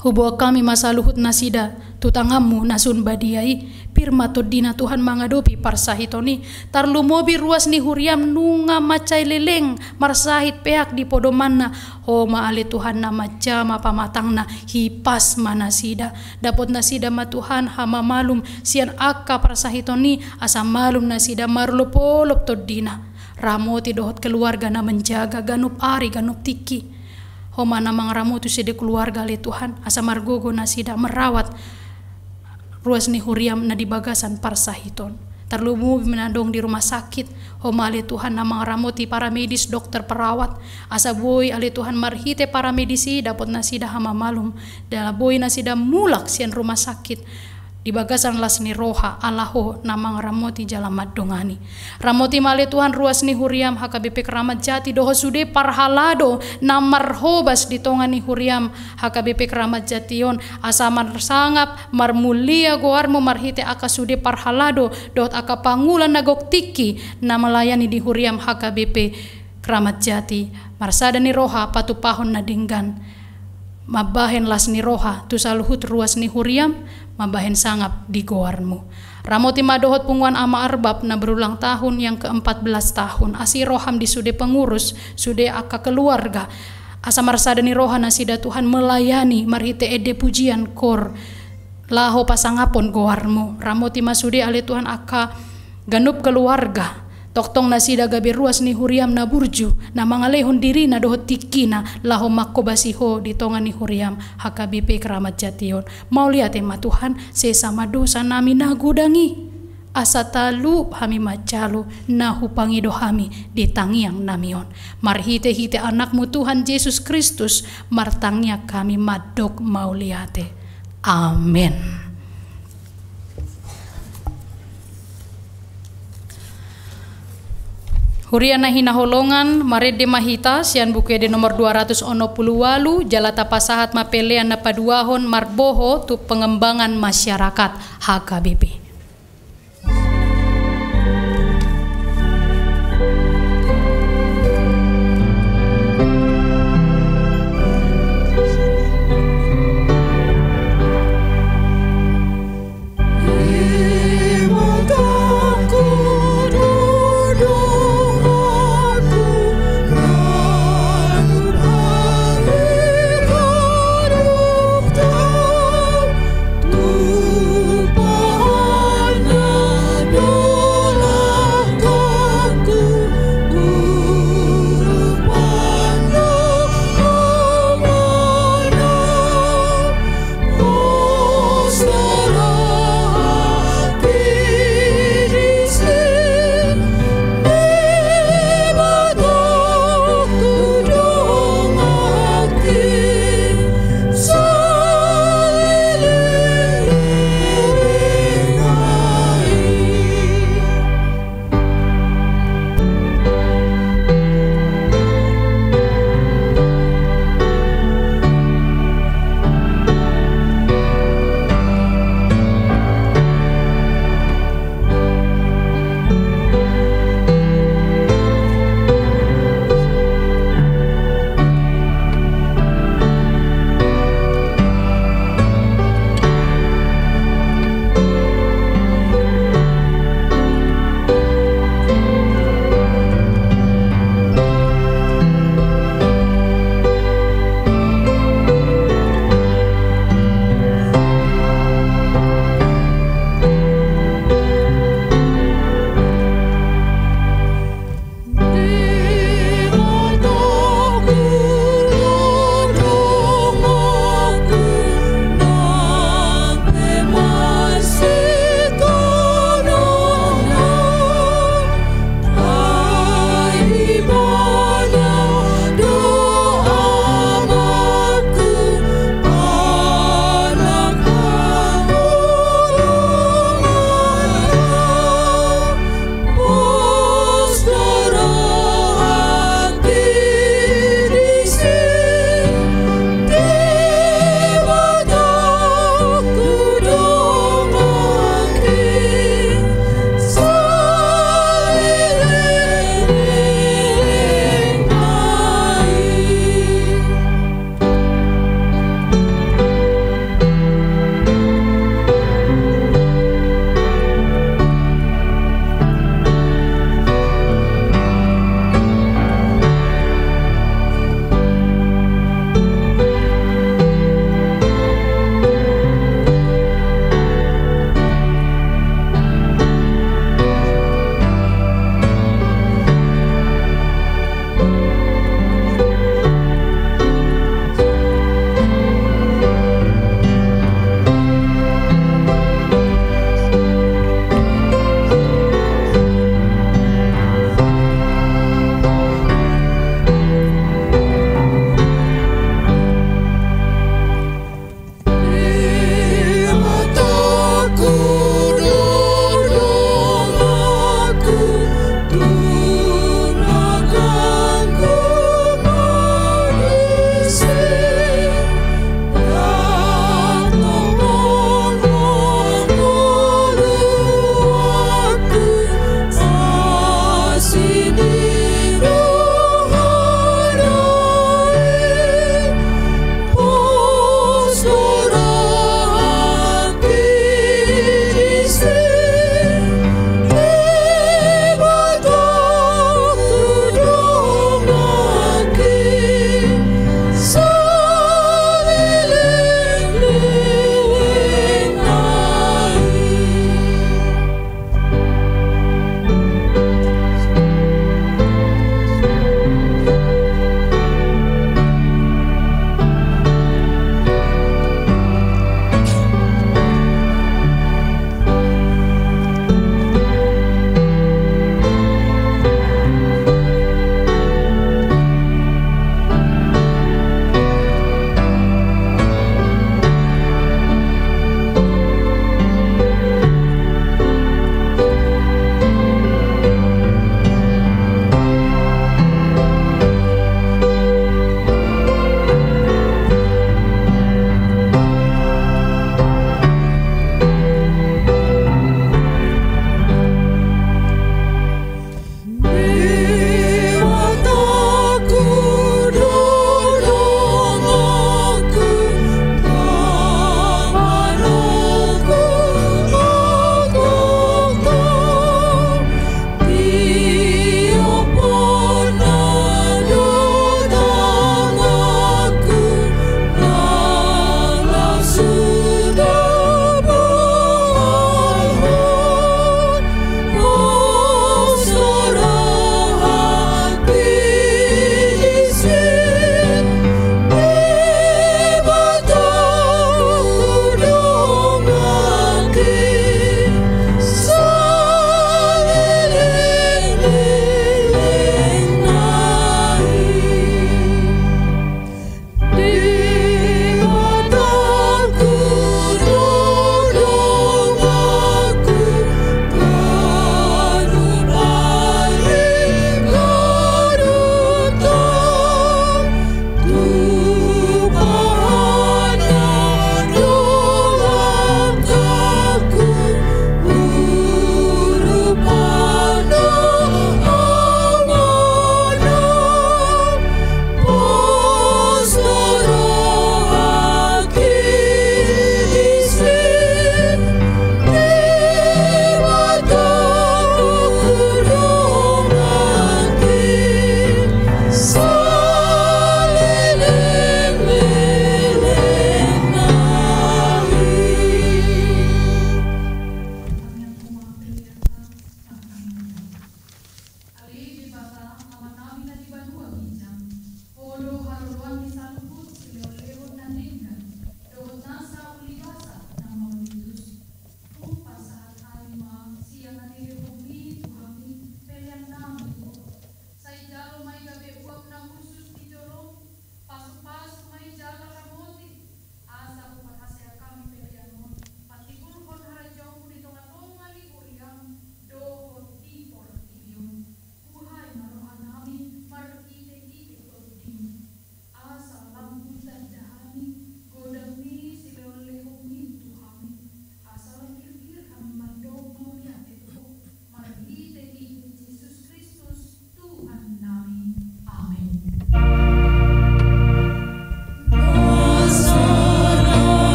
huboan hami ma saluhut nasida tu tanganmu na sun badia i. Pir ma tondina Tuhan mangadopi parsahiton i. Tarlumobi ruas ni huriam nunga mansai leleng, marsahit, peak di podomanna. Ho ma ale Tuhan na manjama pamatangna, hipas ma nasida. Dapot nasida ma Tuhan hamamalum sian angka parsahiton i, asa malum nasida marolopolop tondina. Ramoti dohot keluarga na manjaga ganup ari ganup tingki. Ho ma na mangaramoti sude keluarga ale Tuhan, asa margogo nasida marawat ruas ni huriam na di bagasan parsahiton. Tarlumobi ma na adong di rumah sakit, ho ma ale Tuhan na mangaramoti para medis, dokter, perawat, asa boi ale Tuhan marhite para medis i dapot nasida hamamalum, jala boi nasida mulak sian rumah sakit di bagasan las ni roha, ala Ho na mangaramoti jala mandongani. Ramoti ma ale Tuhan ruas ni huriam H K B P Kramat Jati dohot sude parhalado na marhobas di tonga ni huriam H K B P Kramat Jati on, asa marsangap marmulia goarmu marhite angka sude parhalado dohot angka pangula na gok tingki na melayani di huriam H K B P Kramat Jati. Marsada ni roha patumpahon na denggan mambahen las ni roha tu saluhut ruas ni huriam, mambahen sangap di goarmu. Ramoti ma dohot punguan ama Arbab na berulang tahun yang keempat belas tahun. Asi roham di sude pengurus, sude angka keluarga. Asa marsada ni roha nasida Tuhan melayani marhite ende pujian, kor, laho pasangapon goarmu. Ramoti ma sude ale Tuhan angka ganup keluarga. Tongtong nasida gabe ruas ni huriam na burju, na mangalehon dirina dohot tingkina laho manghobasi Ho di tonga ni huriam H K B P Kramat Jati on. Mauliate ma Tuhan, sesa ma dosa nami na godang i, asa talup hami manjalo na hupangido hami di tangiang nami on. Marhitehite Anakmu Tuhan Jesus Kristus martangiang hami mandok mauliate. Amen. Huria na hinaholongan, marende ma hita sian Buku Ende nomor dua ratus onom pulu ualu, jala tapasahat ma pelean na paduahon marboho tu pengembangan masyarakat H K B P.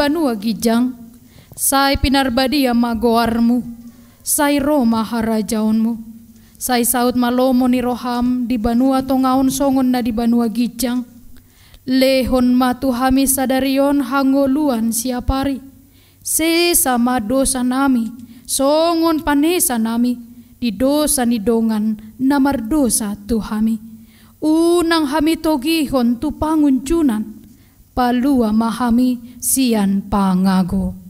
banua ginjang, sai pinarbadia ma goarmu, sai ro ma harajaonmu, sai saut ma lomo ni roham di banua tonga on songon na di banua ginjang. Lehon ma tu hami sadari on hangoluan siapari. Sesa ma dosanami, songon panesanami di dosa ni dongan na mardosa tu hami. Unang hami togihon tu pangunjunan, palua ma hami sian pangago.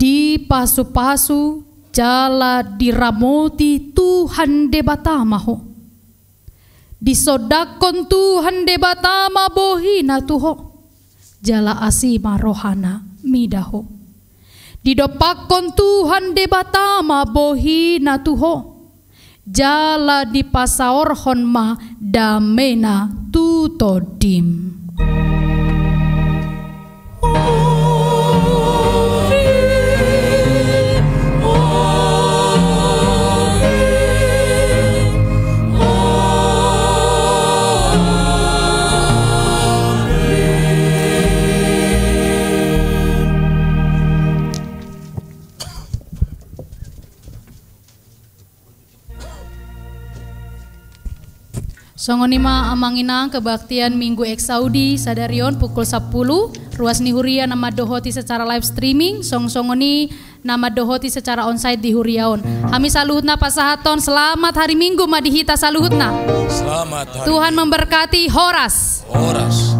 Dipasupasu jala diramoti Tuhan Debata ma ho. Disondangkon Tuhan Debata ma bohina tu ho, jala asi ma rohana mida ho. Didompakkon Tuhan Debata ma bohina tu ho, jala dipasaorhon ma damena tu tondim. Songon i ma amang inang kebaktian Minggu Exaudi sadari on pukul sampulu, ruas ni huria na mandohoti secara live streaming, song songon i na mandohoti secara onsite di huria on. Hami saluhutna pasahathon selamat hari Minggu ma di hita saluhutna. Selamat hari Tuhan Minggu. Memberkati, horas. Horas.